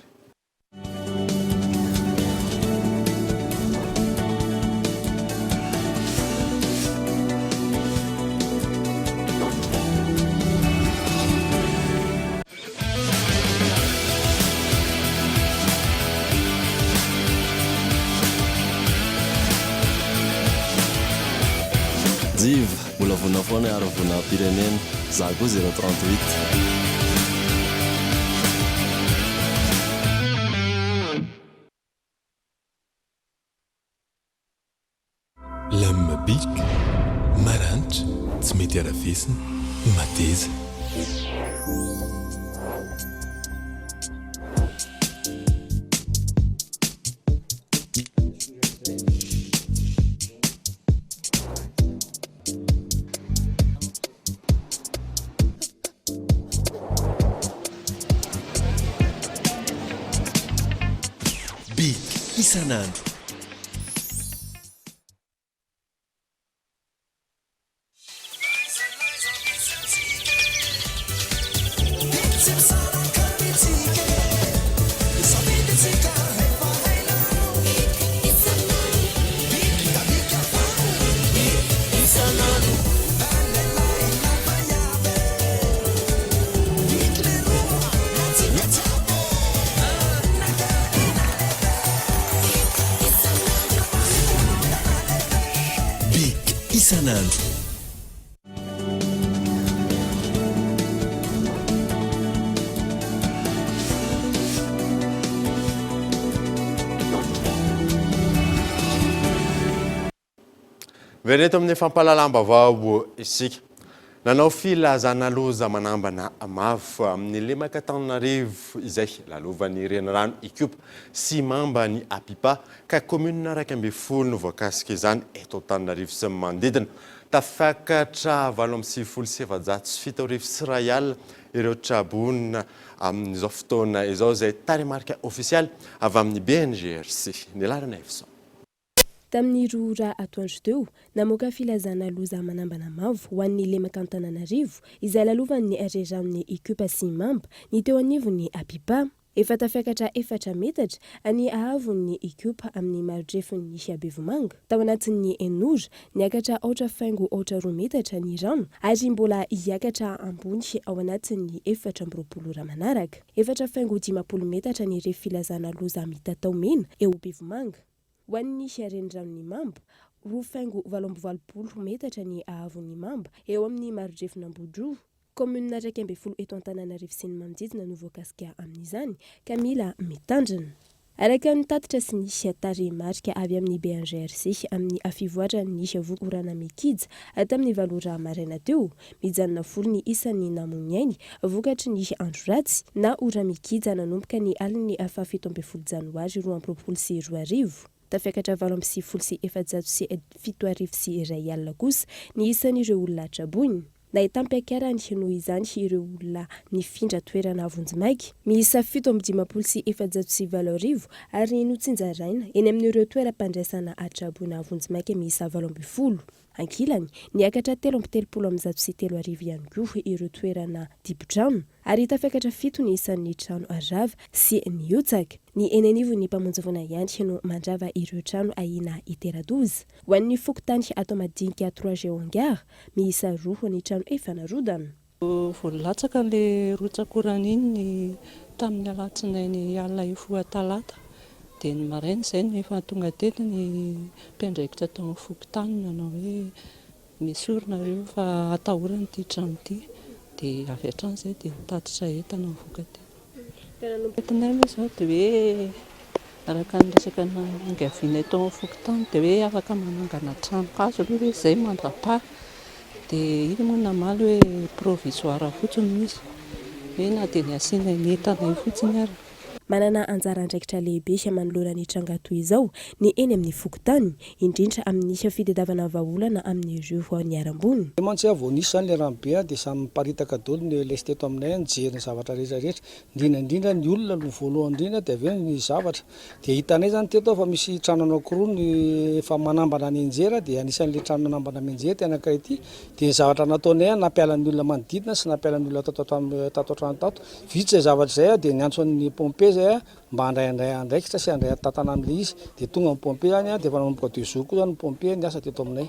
Jiva, mbola vonona foana hiaro ny voninahi-pirenena. Za koa zéro 38. Lame bic, maranitra, tsy mety harafesina, mateza. Bic isan'andro. Bic isan'andro. Miverina eto amin'ny fampahalalam-baovao isika. Nanao filazana loza manambana mavo amin'ny lemaka Antananarivo izay lalovan'ny renirano Ikopa sy Mamba ny Apipa ka kaominina 11 no voakasika izany eto Antananarivo sy ny manodidina. Tafakatra 1498 ireo traboina amin'izao fotoana izao izay tarehimarika ofisialy avy amin'ny BNGRC. Ny laharana Efson. Tamin'ny roa ora atoandro teo, namoaka filazana loza manambana mavo ho an'ny lemak'Antananarivo, izay lalovan'ny reranon'i Ikopa sy Mamba, ny teo anivon'ny Apipa. Efa tafiakatra efatra metatra ny haavon'ny Ikopa amin'ny maridrefin'ny Bevomanga. Tao anatin'ny enina ora, niakatra aotra faingo aotra roa metatra ny rano ary mbola hiakatra ambony ao anatin'ny 24 ora manaraka. Efatra faingo 50 metatra ny refy filazana loza mitatao mena eo Bevomanga. Ho an'ny reniranon'i Mamba, roa faingo 88 metatra ny haavon'i Mamba eo amin'ny maridrefin'Ambodroa. Kaominina 11 eto Antananarivo sy ny manodidina no voakasika amin'izany ka mila mitandrina. Araka ny tatitra sy ny tarehimarika avy amin'ny BNGRC amin'ny fivoaran'ny vokorana mikija tamin'ny valo ora maraina teo, mijanona folo ny isan'ny namoy ny ainy vokatry ny andro ratsy na ora-mikija nanomboka ny alin'ny faha 17 janoary 2022. Tafiakatra 1498 70 kosa ny isan'ireo olona traboina. Nahitam-piakarany noho izany ireo olona nifindra toerana vonjimaika, miisa 457 87 ary notsinjaraina eny amin'ireo toeram-pandraisana traboina vonjimaika miisa 18. Ankilany, niakatra 333 ihany koa ireo toerana dibo-drano ary tafiakatra fito ny isan'ny trano rava sy nihotsaka. Ny eny anivon'ny mpamonjy voina ihany no mandrava ireo trano ahiana hitera-doza. Ho an'ny fokontany ato Madinika Trois G Hangar, miisa roa ny trano efa narodana. Vao nilatsaka ilay rotsak'orana iny ny tamin'ny alatsinainy alina hifoha talata dia ny maraina izay no efa tonga teto ny mpiandraikitra tao amin'ny fokontany nanao hoe nesorina nareo fa atahorana ity trano ity dia avy hatrany izay dia nitatitra entana nivoaka teto. Entinay aloha izao dia hoe araka ny resaka niangavianay tao amin'ny fokontany dia hoe afaka manangana trano hazo aloha ve izay mandra-paha dia iny moa namaly hoe provisoire fotsiny hoy izy hoe na dia ny asiana ny entanay fotsiny ary. Manana anjara andraikitra lehibe manoloana ny tranga toy izao ny eny amin'ny fokontany, indrindra amin'ny fitadiavana vahaolana amin'ireo niharam-boina. Io mantsy vao nisy izany ilay rano be dia samy miparitaka daholo ny ELS teto aminay nijery ny zavatra rehetra rehetra, indrindra indrindra ny olona aloha voalohany indrindra dia avy eo ny zavatra. Dia hitanay izany teto fa misy trano anankiroa ny efa manambana mianjera dia anisan'ilay trano nanambana mianjera ity anankiray ity. Dia ny zavatra nataonay nampiala ny olona manodidina sy nampiala ny olona tato tato an-trano tato. Vita izay zavatra izay dia niantso an'ny pompier izay mba handray handray andraikitra sy handray tantana amin'ilay izy dia tonga ny pompier zany dia efa nanomboka deux jours koa zany ny pompier niasa teto aminay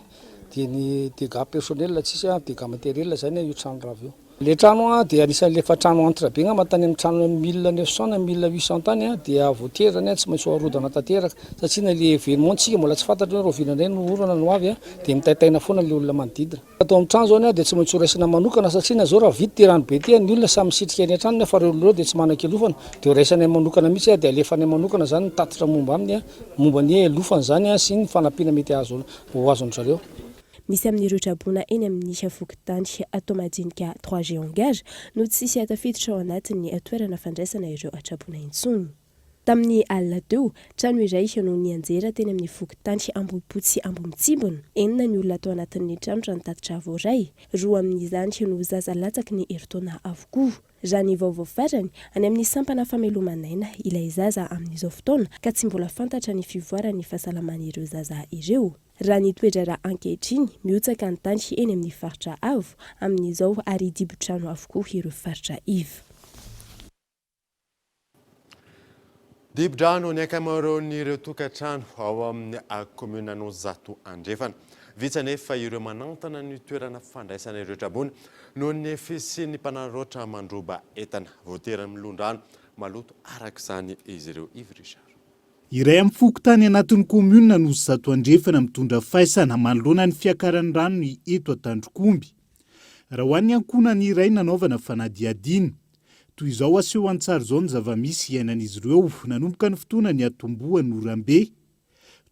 dia ny dégâts personnel tsisy an, dégâts matériel zany io trano rava io. Ilay trano dia anisan'ilay efa trano antitra be angamba tany amin'ny trano 1900 na 1800 tany dia voatery zany tsy maintsy ho arodana tanteraka satria na ilay événement tsika mbola tsy fantatra hoe rahoviana indray no orana no avy dia mitaintaina foana ilay olona manodidina. Ato amin'ny trano izao dia tsy maintsy ho raisina manokana satria na izao raha vita ity rano be ity ny olona samy misitrika eny an-trano nefa ireo olona ireo dia tsy manan-kialofana dia ho raisanay manokana mihitsy dia alefanay manokana izany ny tatitra momba aminy momba ny hialofany izany sy ny fanampiana mety azo ho azon-dry zareo. Misy amin'ireo traboina eny amin'ny fokontany Toamadinika Trois G Hangar no tsy tafiditra ao anatin'ny toerana fandraisana ireo traboina intsony. Tamin'ny alina teo, trano iray no nianjera teny amin'ny fokontany Ambohipotsy Ambohimitsimbina. Enina ny olona tao anatin'ny trano raha ny tatitra voaray. Roa amin'izany no zaza latsaky ny herintaona avokoa. Raha ny vaovao farany, any amin'ny sampana fameloman'aina ilay zaza amin'izao fotoana ka tsy mbola fantatra ny fivoaran'ny fahasalaman'ireo zaza ireo. Raha ny toe-draharaha ankehitriny, mihotsaka ny tany eny amin'ny faritra avo amin'izao ary dibo-trano avokoa ireo faritra iva. Dibo-drano ny ankamaroan'ireo tokantrano ao amin'ny kaominina Anosizato Andrefana. Vitsy anefa ireo manantona ny toerana fandraisana ireo traboina noho ny fisian'ny mpanararaotra mandroba entana. Voatery milondrano maloto araka izany izy ireo. Yves Richard. Iray amin'ny fokontany anatin'ny kaominina Anosizato Andrefana mitondra faisana manoloana ny fiakaran'ny rano ny eto Antandrokomby. Raha ho an'ny ankohonana iray nanaovana fanadihadiana. Toy izao aseho an-tsary izao ny zava-misy iainan'izy ireo nanomboka ny fotoana niatombohan'ny oram-be.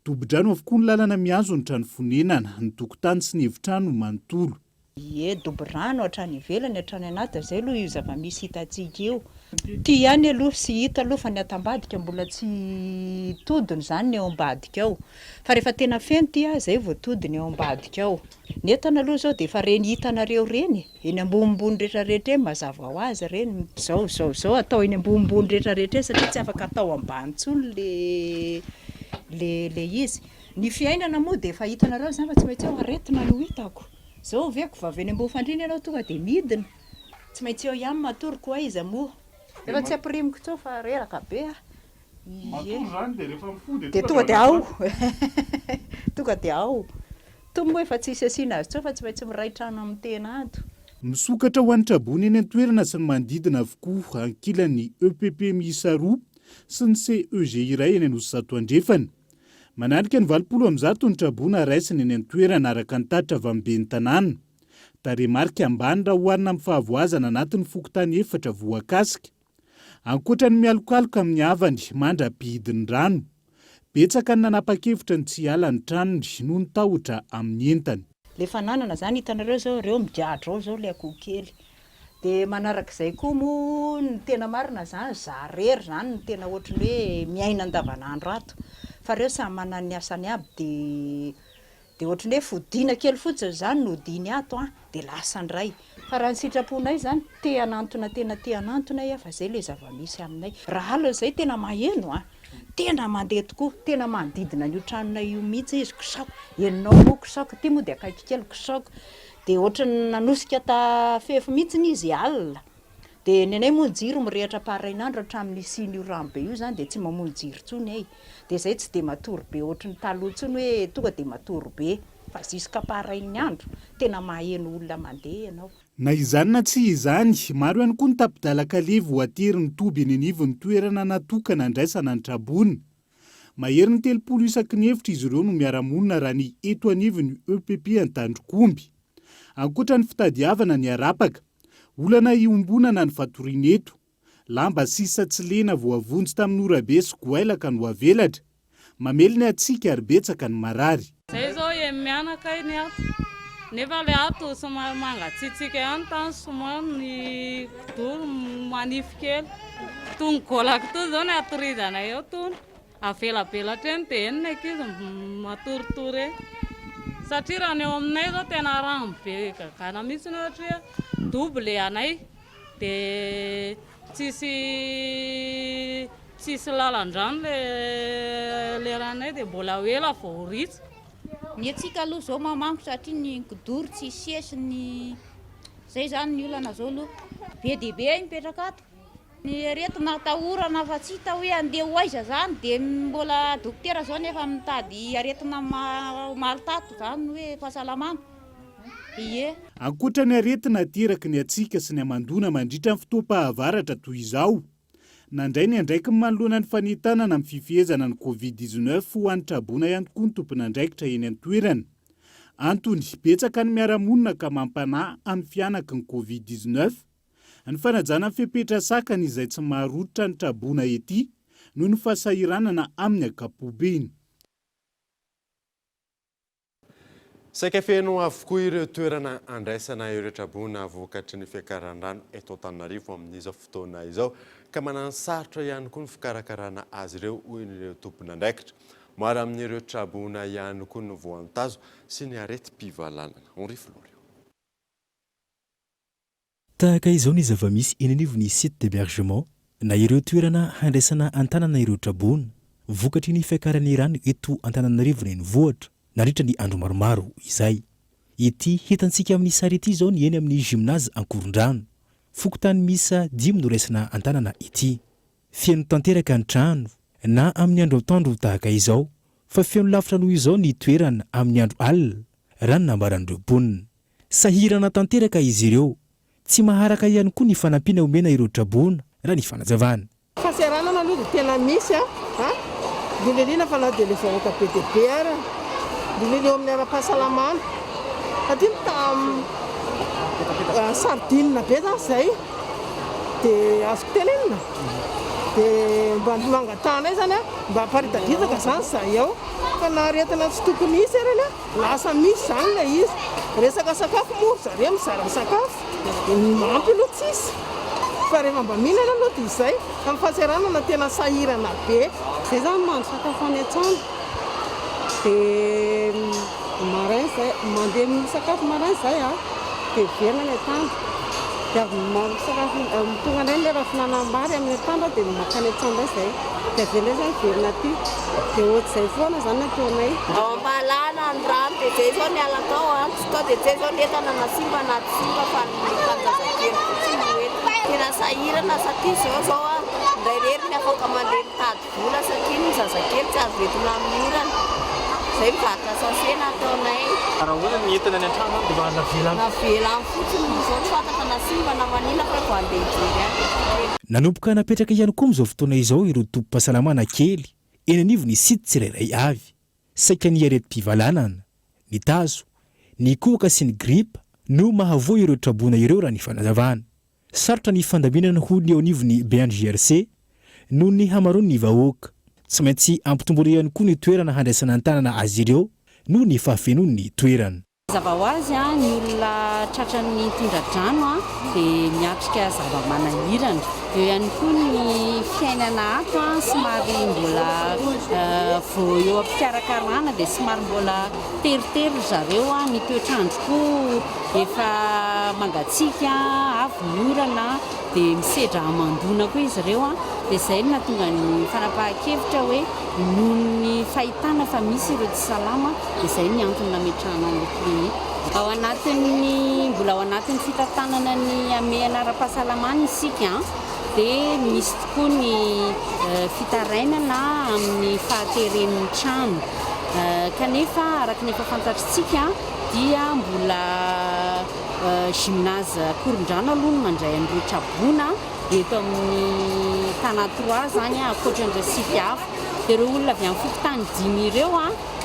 Dobo-drano avokoa ny lalana mihazo ny trano fonenana, ny tokotany sy ny efitrano manontolo. Ie, dobo rano hatrany ivelany hatrany anatiny, izay aloha io zava-misy hitantsika io. Ity ihany aloha sy hita aloha fa ny ato ambadika mbola tsy todiny izany ny ao ambadika ao. Fa rehefa tena feno ity izay vao todiny ao ambadika ao. Ny entana aloha izao dia efa ireny hitanareo ireny e, eny ambonimbony rehetra rehetra eny mazava ho azy ireny, izao izao izao atao eny ambonimbony rehetra rehetra eny satria tsy afaka atao ambany intsony le le le izy. Ny fiainana moa dia efa hitanareo izany fa tsy maintsy eo aretina no hitako. Izao ve ko vao avy eny ambony fandriana ianao tonga dia midina. Tsy maintsy eo ihany matory ko aiza moa. Efa tsy ampirimiko intsony fa reraka be aho. Ie. Matory izany dia rehefa mifoha dia tonga dia ao. Tonga dia ao. Tony moa efa tsisy asiana azy intsony fa tsy maintsy miray trano amin'ny tena ato. Misokatra ho an'ny traboina eny an-toerana sy ny manodidina avokoa, ankilan'ny EPP miisa roa sy ny CEG iray eny Anosizato Andrefana. Mananika ny 180 ny traboina raisina eny an-toerana, araka ny tatitra avy amin'ny ben'ny tanàna. Tarehimarika ambany raha oharina amin'ny fahavoazana anatin'ny fokontany efatra voakasika. Ankoatra ny mialokaloka amin'ny havany mandra-pihidin'ny rano. Betsaka ny nanapa-kevitra ny tsy hiala ny tranony noho ny tahotra amin'ny entany. Le fananana zany hitanareo zao reo migadra ao zao le akoho kely de manarak'izay koa moa ny tena marina zany za rery zany no tena ohatry ny hoe miaina andavanandro ato. Fa reo samy manana ny asany aby de de ohatran'ny hoe fodiana kely fotsiny zany no odiany ato an, de lasa ndray. Fa raha ny sitraponay zany, te hanantona tena te hanantona aho fa zay le zava-misy aminay. Raha alina zay tena maheno an, tena mandeha tokoa, tena manodidina an'io tranonay io mihitsy izy, kisaoka, henonao moa kisaoka, ity moa de akaiky kely kisaoka, de ohatran'ny nanosika ta fefy mihitsiny izy alina. Dia ny anay moa ny jiro mirehatra parain'andro hatramin'ny nisian'io rano be io izany dia tsy mamono jiro intsony ay. Dia izay tsy dia matory be ohatry ny taloha intsony hoe tonga dia matory be fa jusqu'à parain'ny andro tena maheno olona mandeha ianao. Na izany na tsy izany, maro ihany koa ny tapi-dalan-kaleha voatery nitoby eny anivon'ny toerana natokana handraisana ny traboina. Maherin'ny 30 isaky ny efitra izy ireo no miara-monina raha ny eto anivon'ny EPP Antandrokomby. Ankoatra ny fitadiavana ny harapaka, olana iombonana ny fatoriana eto. Lamba sisa tsy lena voavonjy tamin'ny orabe sy goailaka no avelatra. Mamely ny hatsiaka ary betsaka ny marary. Zay zao eny mianaka iny ato nefa le ato somary mangatsiatsiaka ihany tany somary ny kidoro manify kely. Tony golaka tony zao ny atorizanay eo tony. Avelabelatra eny dia eny ny ankizy matoritory eny. Satria raha ny eo aminay zao tena rano be gagana mihitsy ny eo satria dobo le anay dia tsisy tsisy lalan-drano le le ranonay dia mbola ho ela vao ho ritra. Ny antsika aloha zao mamango satria ny kidoro tsisy sesiny, zay zany ny olana zao aloha. Be dia be ay mipetraka ato. Ny aretina atahorana fa tsy hita hoe andeha ho aiza zany dia mbola dokotera zao nefa mitady aretina omaly tato zany hoe fahasalamana. Ie. Ankoatra ny aretina ateraky ny hatsiaka sy ny hamandoana mandritra ny fotoam-pahavaratra toy izao, nandray ny andraikiny manoloana ny fanentanana amin'ny fifehezana ny Covid 19 ho an'ny traboina ihany koa ny tompon'andraikitra eny an-toerana. Antony, betsaka ny miara-monina ka mampanahy amin'ny fihanaky ny Covid 19. Ny fanajana ny fepetra sakana izay tsy maharototra ny traboina ety noho ny fahasahiranana amin'ny ankapobeny. Saika feno avokoa ireo toerana andraisana ireo traboina vokatry ny fiakaran'ny rano eto Antananarivo amin'izao fotoana izao ka mananosarotra ihany koa ny fikarakarana azy ireo hoy ireo tompon'andraikitra. Maro amin'ireo traboina ihany koa no voantazo sy ny aretim-pivalanana. Henri Florio. Tahaka izao ny zava-misy eny anivon'ny site d'hebergement na ireo toerana handraisana an-tanana ireo traboina vokatry ny fiakaran'ny rano eto Antananarivo renivohitra nandritra ny andro maromaro izay. Ity hitantsika amin'ny sary ity izao ny eny amin'ny Gymnase Ankorondrano. Fokontany miisa dimy no raisina an-tanana ity. Feno tanteraka ny trano na amin'ny andro atoandro tahaka izao fa feno lavitra noho izao ny toerana amin'ny andro alina raha ny nambaran'ireo mponina. Sahirana tanteraka izy ireo. Tsy maharaka ihany koa ny fanampiana omena ireo traboina, raha ny fanazavana. Fahasahiranana aloha dia tena misy a! Indrindra indrindra fa na dia ilay vahoaka be dia be ara, indrindra indrindra eo amin'ny ara-pahasalamana satria saro-dinina be izany izay dia azoko tenenina dia mba no angatahanay izany a, mba hamparitadritaka izany izahay ao fa na aretina tsy tokony hisy arany a! Lasa misy izany ilay izy. Resaka sakafo moa ry zareo mizara sakafo, ny ampy aloha tsisy fa rehefa mba mihinana aloha dia izay. Fa ny fahasahiranana tena sahirana be. Zay zany mahandro sakafo any an-trano dia maraina zay, mandeha misakafo maraina zay a, dia miverina any an-trano. Dia avy misakafo, tonga indray ny lera fihinanam-bary amin'ny atoandro dia mankany an-trano indray izay. Dia avy eo indray izay miverina aty. Dia ohatr'izay foana izany ny ataonay. Ao Ampahalana ny rano dia zay zao niala tao an, tsy tao dia zay zao ny entana na simba na tsy simba fa ny tanjazakely fotsiny no entina. Tena sahirana satria zao zao an, indray irery ny afaka mandeha mitady vola satria ny zazakely tsy azo entina amin'ny orana. Zay mivarotra sachet no ataonay. Raha ahoana ny entana any an-trano any dia efa navela any. Navela any fotsiny moa zao tsy fantatra na simba na manina fa vao andeha hijery any dia tsy Nanomboka napetraka ihany koa amin'izao fotoana izao ireo tobim-pahasalamana kely eny anivon'ny site tsirairay avy. Saika ny aretim-pivalanana, ny tazo, ny kohaka sy ny gripa no mahavoa ireo traboina ireo raha ny fanazavana. Sarotra ny fandaminana hoy ny eo anivon'ny BNGRC noho ny hamaroan'ny vahoaka. Tsy maintsy ampitomboina ihany koa ny toerana handraisana an-tanana azy ireo noho ny fahafenoan'ny toerana. Mazava ho azy, ny olona tratran'ny tondra-drano dia miatrika zava-manahirana. Eo ihany koa ny fiainana ato somary mbola vao eo am-pikarakarana dia somary mbola teritery ry zareo, ny toetr'andro koa efa mangatsiaka, avy ny orana dia misedra hamandoana koa izy ireo dia izay no nahatonga ny fanapahan-kevitra hoe noho ny fahitana fa misy ireo tsy salama dia izay ny antony nametrahana an'ilay clinique. Ao anatin'ny, mbola ao anatin'ny fitantanana ny hamehana ara-pahasalamana isika dia misy tokoa ny fitarainana amin'ny fahateren'ny trano kanefa araka ny efa fantatritsika dia mbola gymnase Ankorondrano aloha no mandray an'ireo traboina eto amin'ny Tana Trois izany ankoatran'ireo site hafa. Dia ireo olona avy amin'ny fokontany dimy ireo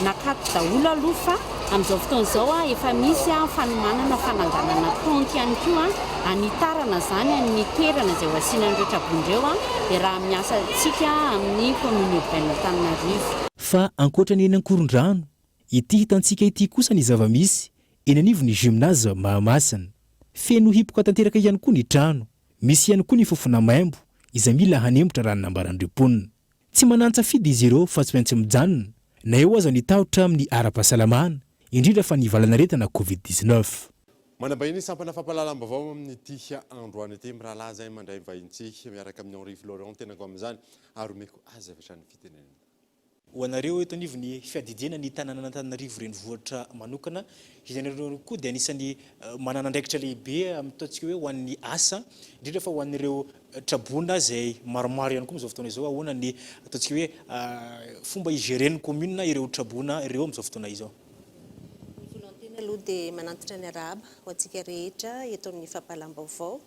nakato daholo aloha fa amin'izao fotoana izao efa misy fanomanana fananganana tente ihany koa hanitarana izany ny toerana izay ho asiana an'ireo traboina ireo dia raha miasa antsika amin'ny commune urbaine Antananarivo. Fa ankoatra ny eny Ankorondrano, ity hitantsika ity kosa ny zava-misy eny anivon'ny Gymnase Mahamasina. Feno hipoka tanteraka ihany koa ny trano. Misy ihany koa ny fofona maimbo izay mila hanempotra raha ny nambaran'ireo mponina. Tsy manan-tsafidy izy ireo fa tsy maintsy mijanona, na eo aza ny tahotra amin'ny ara-pahasalamana, indrindra fa ny valanaretina Covid 19. Manam-bahiny sampana fampahalalam-baovao amin'ity androany ity. Mirahalahy izay mandray ny vahintsika miaraka amin'i Henri Florent tenako amin'izany ary omeko azy avy hatrany ny fitenenana. Ho anareo eto anivon'ny fiadidiana ny tanànan'Antananarivo renivohitra manokana, ianareo koa dia anisan'ny manana andraikitra lehibe amin'ny ataontsika hoe ho an'ny asa, indrindra fa ho an'ireo traboina izay maromaro ihany koa amin'izao fotoana izao. Ahoana ny ataontsika hoe fomba hi-gérer-n'ny commune ireo traboina ireo amin'izao fotoana izao? Ny voalohany-teny aloha dia manantitra ny arahaba ho antsika rehetra eto amin'ny fampahalam-baovao.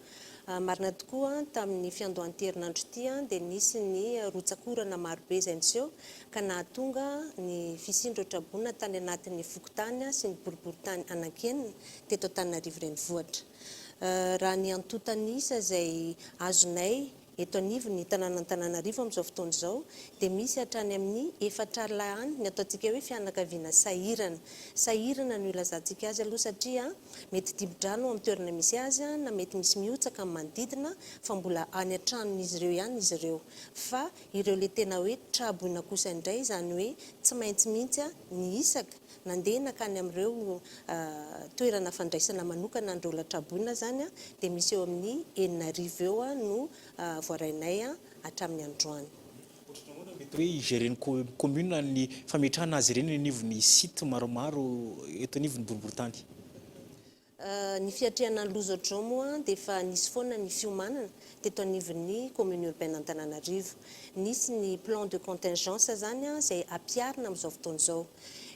Marina tokoa, tamin'ny fiandohan'ity herinandro ity dia nisy ny rotsak'orana marobe izay niseho ka nahatonga ny fisian'ireo traboina tany anatin'ny fokontany sy ny boriborintany anankienina teto Antananarivo Renivohitra. Raha ny antontan'isa izay azonay eto anivon'ny tanàn'Antananarivo amin'izao fotoana izao dia misy hatrany amin'ny efatr'alina any ny ataontsika hoe fianakaviana sahirana. Sahirana no ilazantsika azy aloha satria mety dibo-drano ao amin'ny toerana misy azy na mety misy mihotsaka amin'ny manodidina fa mbola any an-tranon'izy ireo ihany izy ireo. Fa ireo ilay tena hoe tra-boina kosa indray izany hoe tsy maintsy mihitsy ny isaka nandeha nankany amin'ireo toerana fandraisana manokana an'ireo olona tra-boina izany dia misy eo amin'ny 6000 eo no voarainay hatramin'ny androany. Ohatran'ny ahoana mety hoe hi-gérer-n'ny commune ny fametrahana azy ireny eny anivon'ny site maromaro eto anivon'ny boriborintany? Ny fiatrehana ny loza ohatr'izao moa dia efa nisy foana ny fiomanana teto anivon'ny commune urbaine Antananarivo. Nisy ny plan de contingence izany izay ampiharina amin'izao fotoana izao.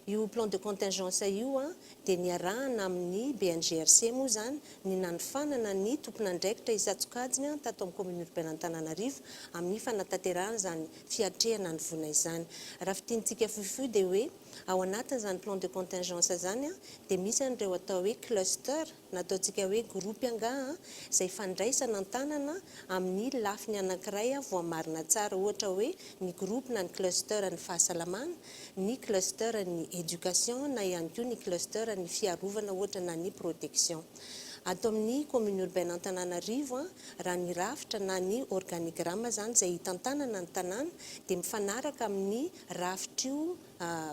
Io plan de contingence io dia niarahana amin'ny BNGRC moa izany ny nanofanana ny tompon'andraikitra isan-tsokajiny tato amin'ny commune urbaine Antananarivo amin'ny fanatanterahana izany fiatrehana ny voina izany. Raha fintinintsika fohifohy dia hoe Ao anatin'izany plan de contingence izany dia misy an'ireo atao hoe cluster na ataontsika hoe groupe angaha izay fandraisana an-tanana amin'ny lafiny anankiray voamarina tsara ohatra hoe ny groupe na ny cluster ny fahasalamana, ny cluster ny éducation na ihany koa ny cluster ny fiarovana ohatra na ny protection. Ato amin'ny commune urbaine Antananarivo raha ny rafitra na ny organigramme izany izay hitantanana ny tanàna dia mifanaraka amin'ny rafitr'io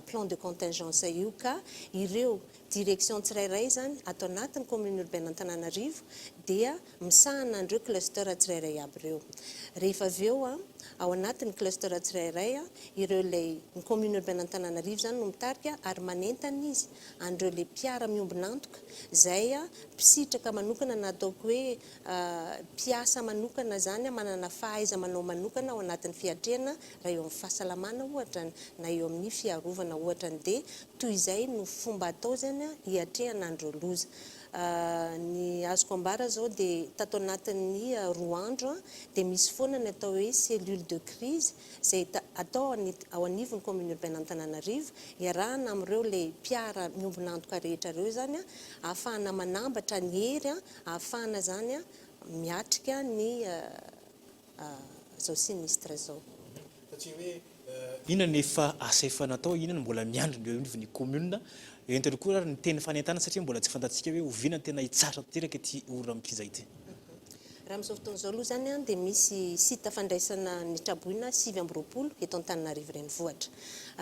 plan de contingence io ka ireo direction tsirairay izany ato anatin'ny commune urbaine Antananarivo dia misahana an'ireo cluster tsirairay aby ireo. Rehefa avy eo ao anatin'ny cluster tsirairay ireo ilay ny commune urbaine Antananarivo izany no mitarika ary manentana izy an'ireo ilay mpiara-miombon'antoka izay mpisitraka manokana na ataoko hoe mpiasa manokana izany manana fahaiza-manao manokana ao anatin'ny fiatrehana raha eo amin'ny fahasalamana ohatra na eo amin'ny fiarovana ohatra dia toy izay no fomba atao izany hiatrehana an'ireo loza. Ny azoko ambara izao dia tato anatin'ny roa andro dia misy foana ny atao hoe cellule de crise izay atao ao anivon'ny commune urbaine Antananarivo iarahana amin'ireo ilay mpiara miombon'antoka rehetra ireo izany ahafahana manambatra ny hery ahafahana izany miatrika ny izao sinistre izao. Satria hoe inona no efa asa efa natao, inona no mbola miandry ny eo anivon'ny commune, entina koa ary ny teny fanentanana satria mbola tsy fantatsika hoe oviana no tena hitsahatra tanteraka ity orana mikija ity. Raha amin'izao fotoana izao aloha izany dia misy site fandraisana ny traboina 29 eto Antananarivo Renivohitra.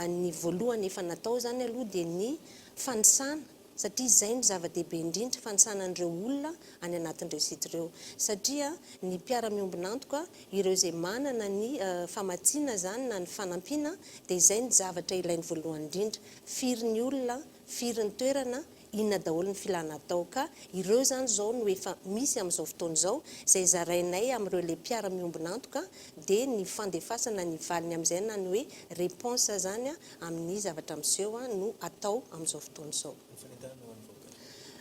Ny voalohany efa natao izany aloha dia ny fanisana satria izay no zava-dehibe indrindra, fanisana an'ireo olona any anatin'ireo site ireo. Satria ny mpiara-miombon'antoka, ireo izay manana ny famatsiana izany na ny fanampiana dia izay no zavatra ilainy voalohany indrindra. Firy ny olona, firy ny toerana, inona daholo ny filana atao ka ireo izany izao no efa misy amin'izao fotoana izao izay zarainay amin'ireo le mpiara-miombon'antoka dia ny fandefasana ny valiny amin'izay na ny hoe réponse izany amin'ny zavatra miseho no atao amin'izao fotoana izao.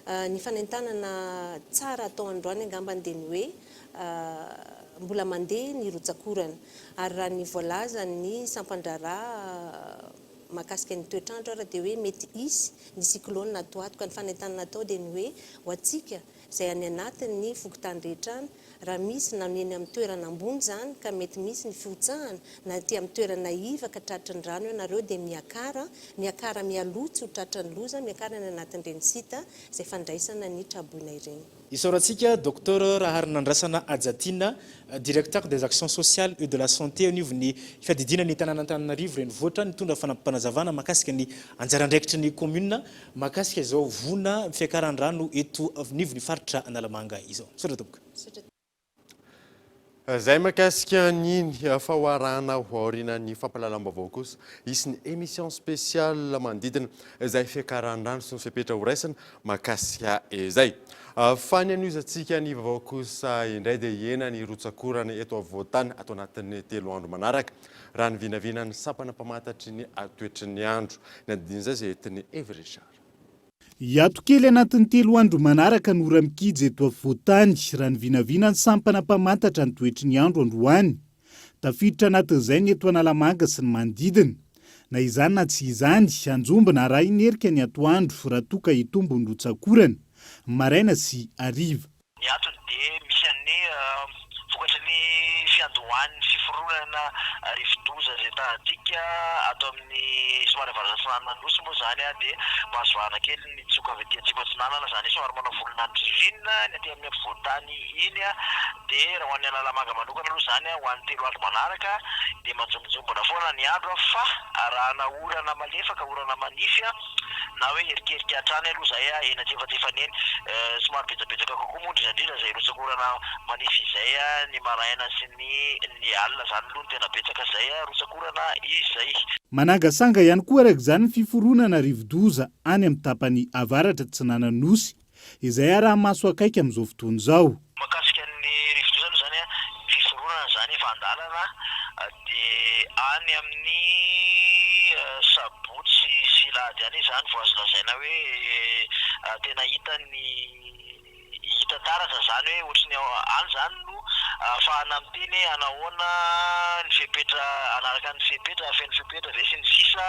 Ny fanentanana tsara atao androany angambany dia ny hoe mbola mandeha ny rotsak'orana ary raha ny voalazan'ny sampan-draharaha Mahakasika ny toetr'andro ary dia hoe mety hisy ny cyclone ato ato ka ny fanentanana atao dia ny hoe ho antsika izay any anatin'ny fokontany rehetra any raha misy na ny eny amin'ny toerana ambony izany ka mety misy ny fihotsahana na aty amin'ny toerana iva ka tratry ny rano ianareo dia miakara, miakara mialoha tsy ho tratran'ny loza, miakara any anatin'ireny site izay fandraisana ny traboina ireny. Isaorantsika Docteur Raharinandrasana Hajatiana, Directeur des actions sociales et de la santé anivon'ny fiadidiana ny tanàn'Antananarivo renivohitra nitondra fanampim-panazavana mahakasika ny anjara andraikitry ny kaominina mahakasika izao voina fiakaran-drano eto anivon'ny faritra Analamanga izao. Misaotra tompoko. Izay mahakasika an'iny fa ho arahana ho aorianan'ny fampahalalam-baovao kosa hisy ny émission spéciale manodidina izay fiakaran-drano sy ny fepetra horaisina mahakasika izay. Fa ny hanohizantsika ny vaovao kosa indray dia hihena ny rotsak'orana eto afovoan-tany ato anatin'ny telo andro manaraka, raha ny vinavinan'ny sampana mpamantatry ny toetry ny andro. Ny andinindin'izay izay entin'i Evy Richard. Hiato kely anatin'ny telo andro manaraka ny ora-mikija eto afovoan-tany, raha ny vinavinan'ny sampana mpamantatra ny toetry ny andro androany. Tafiditra anatin'izay ny eto Analamanga sy ny manodidina. Na izany na tsy izany, anjombona arahin'erika ny atoandro raha toa ka hitombo ny rotsak'orana, maraina sy hariva. Ny antony dia misy an'ny vokatry ny fiandohan'ny fiforonana rivodoza izay tahadika ato amin'ny somary avaratra atsinanana Nosy moa izany dia mahazo vahana kely ny tsoka avy aty atsimo atsinanana izany hoe somary manao volon'andririnina ny aty amin'ny ampovoan-tany iny dia raha ho an'ny Analamanga manokana aloha izany ho an'ny telo andro manaraka dia manjombonjombona foana ny andro fa arahana orana malefaka orana manify na hoe erikerika hatrany aloha izay eny antsefatsefany eny. Somary betsabetsaka kokoa moa indrindra indrindra izay rotsak'orana manify izay ny maraina sy ny ny alina izany aloha no tena betsaka izay rotsak'orana izay. Manangasanga ihany koa araka izany ny fiforonana rivodoza any amin'ny tapany avaratra atsinanan'ny Nosy, izay araha-maso akaiky amin'izao fotoana izao. Mahakasika ny rivodoza aloha izany, fiforonana izany efa an-dalana dia any amin'ny sabotsy sy alahady any izany vao azo lazaina hoe tena hita ny hita taratra izany hoe ohatry ny any izany no ahafahana miteny hoe hanahoana ny fepetra hanaraka ny fepetra hafeno fepetra ve sy ny sisa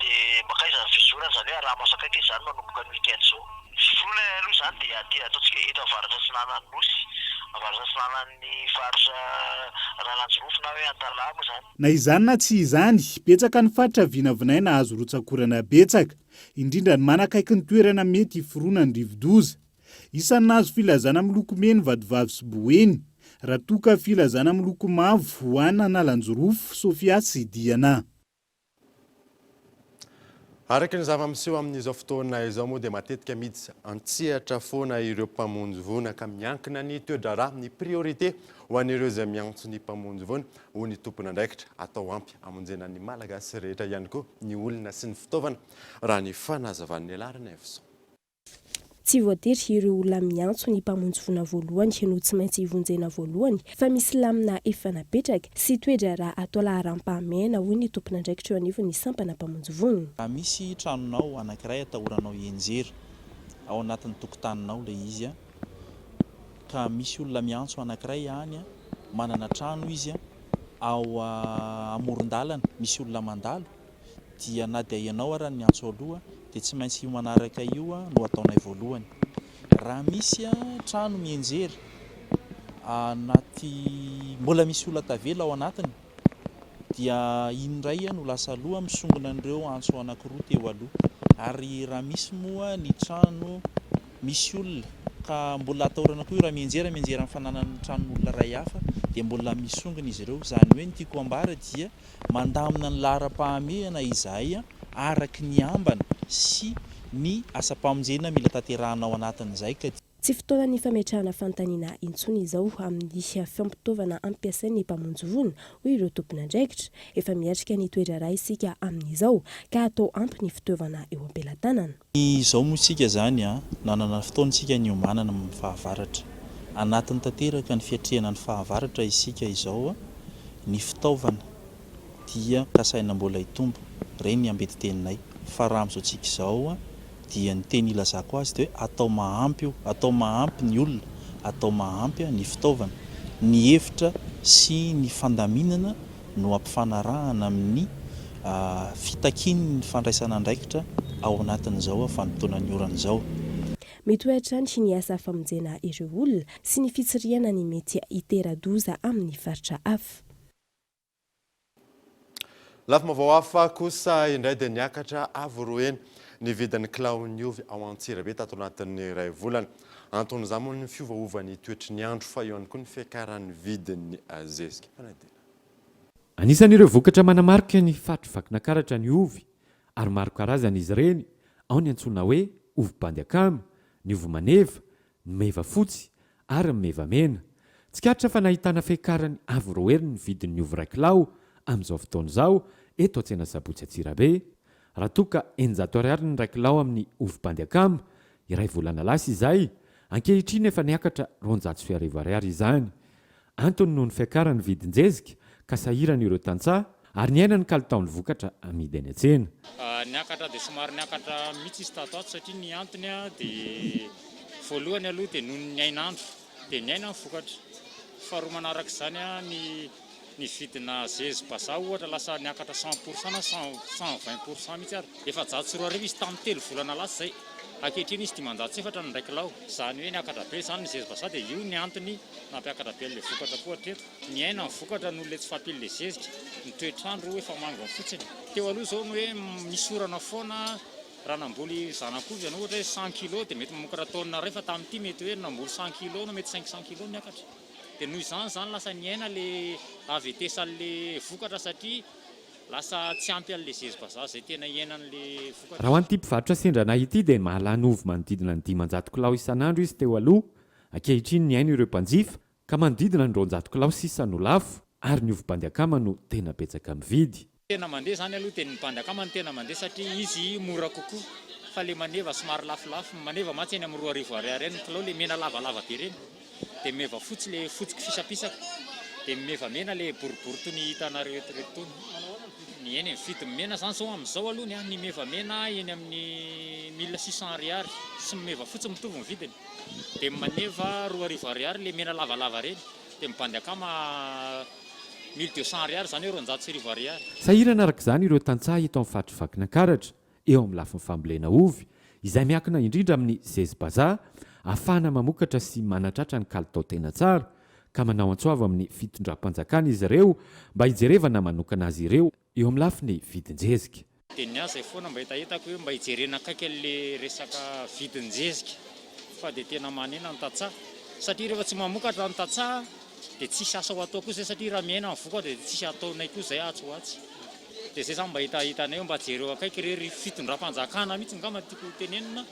dia mankaiza ny fizorana izany hoe araha-maso akaiky izy izany manomboka ny week-end izao. Ny fiforonana aloha izany dia aty ataontsika eto avaratra atsinanan'ny Nosy, avaratra atsinanan'ny faritra Analanjirofo na hoe Antalaha moa izany. Na izany na tsy izany, betsaka ny faritra vinavinaina azo rotsak'orana betsaka, indrindra ny manakaiky ny toerana mety hiforonan'ny rivodoza. Isan'ny nahazo filazana miloko mena Vatovavy sy Boeny, raha toa ka filazana miloko mavo ho an'Analanjirofo, Sofia sy Diana. Araka ny zava-miseho amin'izao fotoana izao moa dia matetika miditra an-tsehatra foana ireo mpamonjy voina ka miankina ny toe-draharaha ny priorité ho an'ireo izay miantso ny mpamonjy voina ho ny tompon'andraikitra. Atao ampy hamonjena ny Malagasy rehetra ihany koa ny olona sy ny fitaovana raha ny fanazavan'i Larinaivoson. Tsy voatery ireo olona miantso ny mpamonjy voina voalohany no tsy maintsy vonjena voalohany fa misy lamina efa napetraka sy toe-draharaha atao laharam-pahamehana hoy ny tompon'andraikitra eo anivon'ny sampana mpamonjy voina. Raha misy tranonao anankiray atahoranao hianjera ao anatin'ny tokotaninao ilay izy ka misy olona miantso anankiray any manana trano izy ao amoron-dalana misy olona mandalo dia na dia ianao ara ny niantso aloha dia tsy maintsy io manaraka io no ataonay voalohany. Raha misy trano mianjera anaty mbola misy olona tavela ao anatiny dia iny indray no lasa aloha misongona an'ireo antso anankiroa teo aloha. Ary raha misy moa ny trano misy olona. Ka mbola atahorana koa io raha mianjera, mianjera amin'ny fananan'ny tranon'olona iray hafa dia mbola misongona izy ireo. Izany hoe ny tiako ambara dia mandamina ny laharam-pahamehana izahay araka ny ambana sy ny asam-pamonjena mila tanterahana ao anatin'izay ka. Tsy fotoanan'ny fametrahana fanontaniana intsony izao amin'ny fampitaovana ampiasain'ny mpamonjy voina, hoy ireo tompon'andraikitra. Efa miatrika ny toe-draharaha isika amin'izao, ka atao ampy ny fitaovana eo am-pelatanana. Izao moa isika izany an, nanana fotoana isika niomanana amin'ny fahavaratra. Anatin'ny tanteraka ny fiatrehana ny fahavaratra isika izao, ny fitaovana dia kasaina mbola hitombo, ireny ny ambetiteninay. Fa raha amin'izao tsika izao dia ny teny ilazako azy dia hoe atao mahampy io, atao mahampy ny olona, atao mahampy ny fitaovana. Ny hevitra sy ny fandaminana no ampifanarahana amin'ny fitakian'ny fandraisana andraikitra ao anatin'izao vanim-potoanan'ny orana izao. Mitohy hatrany ny asa famonjena ireo olona sy ny fitsirihana ny mety hitera-doza amin'ny faritra hafa. Lafim-baovao hafa kosa indray dia niakatra avo roa heny ny vidin'ny kilaon'ny ovy ao Antsirabe tato anatin'ny iray volana. Anton'izany moa ny fiovaovan'ny toetry ny andro fa eo ihany koa ny fiakaran'ny vidin'ny zezika. Fanadinana. Anisan'ireo vokatra manamarika ny faritry Vakinakaratra ny ovy ary maro karazana izy ireny, ao ny antsoina hoe ovy bandy akama, ny ovy maneva, ny meva fotsy ary ny meva mena. Tsikaritra fa nahitana fiakarany avo roa heny ny vidin'ny ovy iray kilao amin'izao fotoana izao eto an-tsena Sabotsy Antsirabe. Raha toa ka 600 ariary ny iray kilao amin'ny ovy bandy akama, iray volana lasa izay, ankehitriny efa niakatra 1200 ariary izany. Antony noho ny fiakaran'ny vidin-jezika ka sahirana ireo tantsaha ary niaina ny kalitaon'ny vokatra amidy eny an-tsena. Niakatra dia somary niakatra mihitsy izy tato ato satria ny antony dia voalohany aloha dia noho ny hainandro dia niaina ny vokatra. Faharoa manaraka izany ny ny vidina zezi-bazaha ohatra lasa niakatra 100 pour cent na 120 pour cent mihitsy ary. 2400 izy tamin'ny telo volana lasa izay. Ankehitriny izy 504 ny iray kilao. Izany hoe niakatra be izany ny zezi-bazaha dia io ny antony Nampiakatra be an'ilay vokatra koa hatreto. Niaina ny vokatra noho ilay tsy fahampian'ilay zezika. Ny toetr'andro efa manginy fotsiny. Teo aloha izao ny hoe misy orana foana, raha namboly zanak'ovy ianao ohatra hoe cent kilos dia mety mamokatra tonne iray fa tamin'ity mety hoe namboly cent kilos na mety cinq cent kilos niakatra. Dia noho izany izany lasa niaina ilay haventesan'ilay vokatra satria lasa tsy ampy an'ilay zezi-bazaha izay tena iainan'ilay vokatra. Raha ho an'ity mpivarotra sendra anay ity dia mahalany ovy manodidina ny 500 kilao isan'andro izy teo aloha Ankehitriny nihaino ireo mpanjifa ka manodidina ny 200 kilao sisa no lafo ary ny ovy bandy akama no tena betsaka mividy. Tena mandeha zany aloha dia ny bandy akama no tena mandeha satria izy mora kokoa fa le maneva somary lafolafo, ny maneva mantsy eny amin'ny 2000 ariary eny ny kilao le mena lavalava be ireny, dia meva fotsy le fotsy kifisapisaka, dia ny meva mena le boribory toy ny hitanareo eto ireto itony. Ny eny amin'ny vidin'ny mena zany zao amin'izao aloha ny ny meva mena eny amin'ny mille six cent ariary sy ny meva fotsy mitovy ny vidiny. Dia ny maneva 2000 ariary le mena lavalava reny, dia ny bandy akama 1200 ariary, izany hoe 1200 ariary. Sahirana araka izany ireo tantsaha eto amin'ny faritr'i Vakinankaratra eo amin'ny lafiny fambolena ovy, izay miankina indrindra amin'ny zezi-bazaha, ahafahana mamokatra sy manatratra ny kalitao tena tsara, ka manao antso avo amin'ny fitondram-panjakana izy ireo mba hijerevana manokana azy ireo eo amin'ny lafiny vidin-jezika. Dia ny ahy izay foana mba hetahetako hoe mba hijerena akaiky an'le resaka vidin-jezika fa dia tena manena ny tantsaha satria rehefa tsy mamokatra ny tantsaha dia tsisy asa ho atao koa izay satria raha mihena ny vokatra dia tsisy ataonay koa izay atsy ho atsy. Dia izay izany mba hetahetanay hoe mba jereo akaiky re ry fitondram-panjakana mihitsy angamba no tiako ho tenenina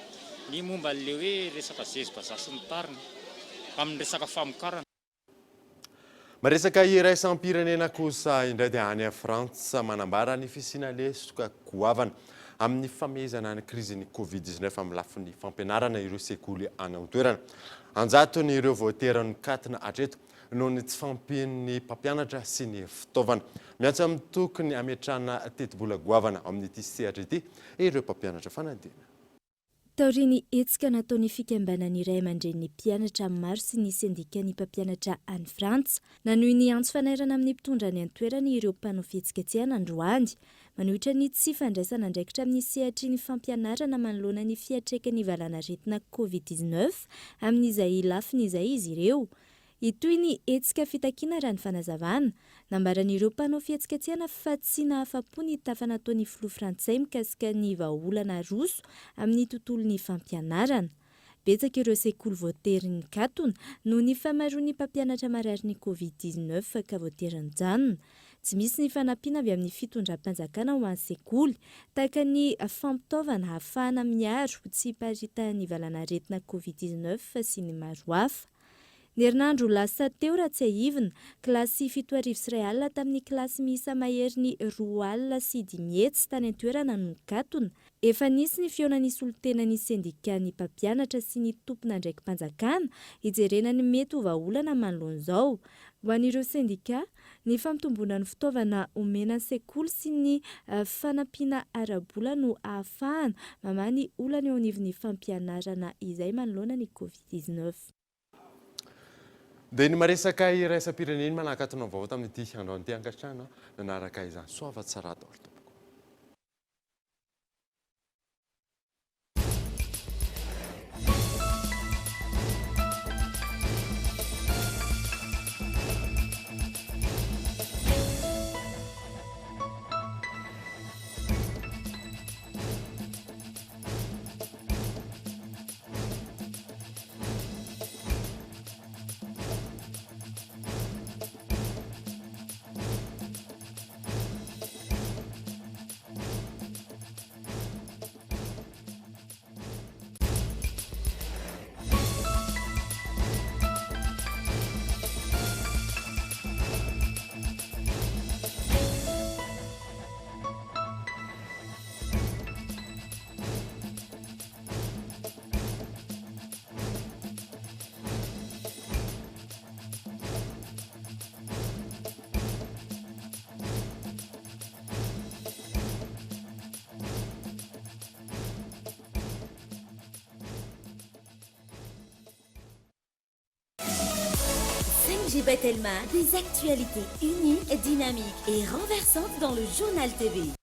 ny momba an'le hoe resaka zezi-bazaha sy ny tariny amin'ny resaka famokarana. Miresaka iraisam-pirenena kosa indray dia any Frantsa manambara ny fisiana lesoka goavana amin'ny famehezana ny krizin'ny Covid 19 amin'ny lafiny fampianarana ireo sekoly any an-toerana. An-jatony ireo voatery nikatona hatreto noho ny tsy fahampian'ny mpampianatra sy ny fitaovana. Miantso amin'ny tokony hametrahana tetibola goavana amin'ity sehatra ity ireo mpampianatra fanadinana. Taorian'ny hetsika nataon'ny fikambanan'ny ray aman-drenin'ny mpianatra maro sy ny sendikan'ny mpampianatra any Frantsa, nanohy ny antso fanairana amin'ny mpitondra any an-toerana ireo mpanao fihetsiketsehana androany. Manohitra ny tsy fandraisana andraikitra amin'ny sehatry ny fampianarana manoloana ny fiantraikan'ny valanaretina Covid 19 amin'izay lafiny izay izy ireo. Hitohy ny hetsika fitakiana raha ny fanazavana. Nambaran'ireo mpanao fihetsiketsehana fa tsy nahafa-po ny tafa nataon'ny filoha frantsay mikasika ny vahaolana aroso amin'ny tontolon'ny fampianarana. Betsaka ireo sekoly voatery nikatona noho ny famaroan'ny mpampianatra mararin'ny Covid 19 ka voatery nijanona. Tsy misy ny fanampiana avy amin'ny fitondram-panjakana ho an'ny sekoly, tahaka ny fampitaovana hahafahana miaro tsy hiparitahan'ny valanaretina Covid 19 sy ny maro hafa. Ny herinandro lasa teo raha tsiahivina, kilasy 2100 tamin'ny kilasy miisa maherin'ny 520 tany an-toerana no nikatona. Efa nisy ny fihaonan'ny solontenan'ny sendikan'ny mpampianatra sy ny tompon'andraiki-panjakana hijerena ny mety ho vahaolana manoloana izao. Ho an'ireo sendika, ny fampitomboana ny fitaovana omena ny sekoly sy ny fanampiana ara-bola no ahafahana mamaha ny olana eo anivon'ny fampianarana izay manoloana ny Covid 19. Dia ny maresaka iraisam-pirenena manakatona vaovao tamin'ity androany ity ankasitrahana nanaraka izany. Soava tsara daholo tompoko. 5G by Telma, des actualités uniques, dynamiques et renversantes dans le journal TV.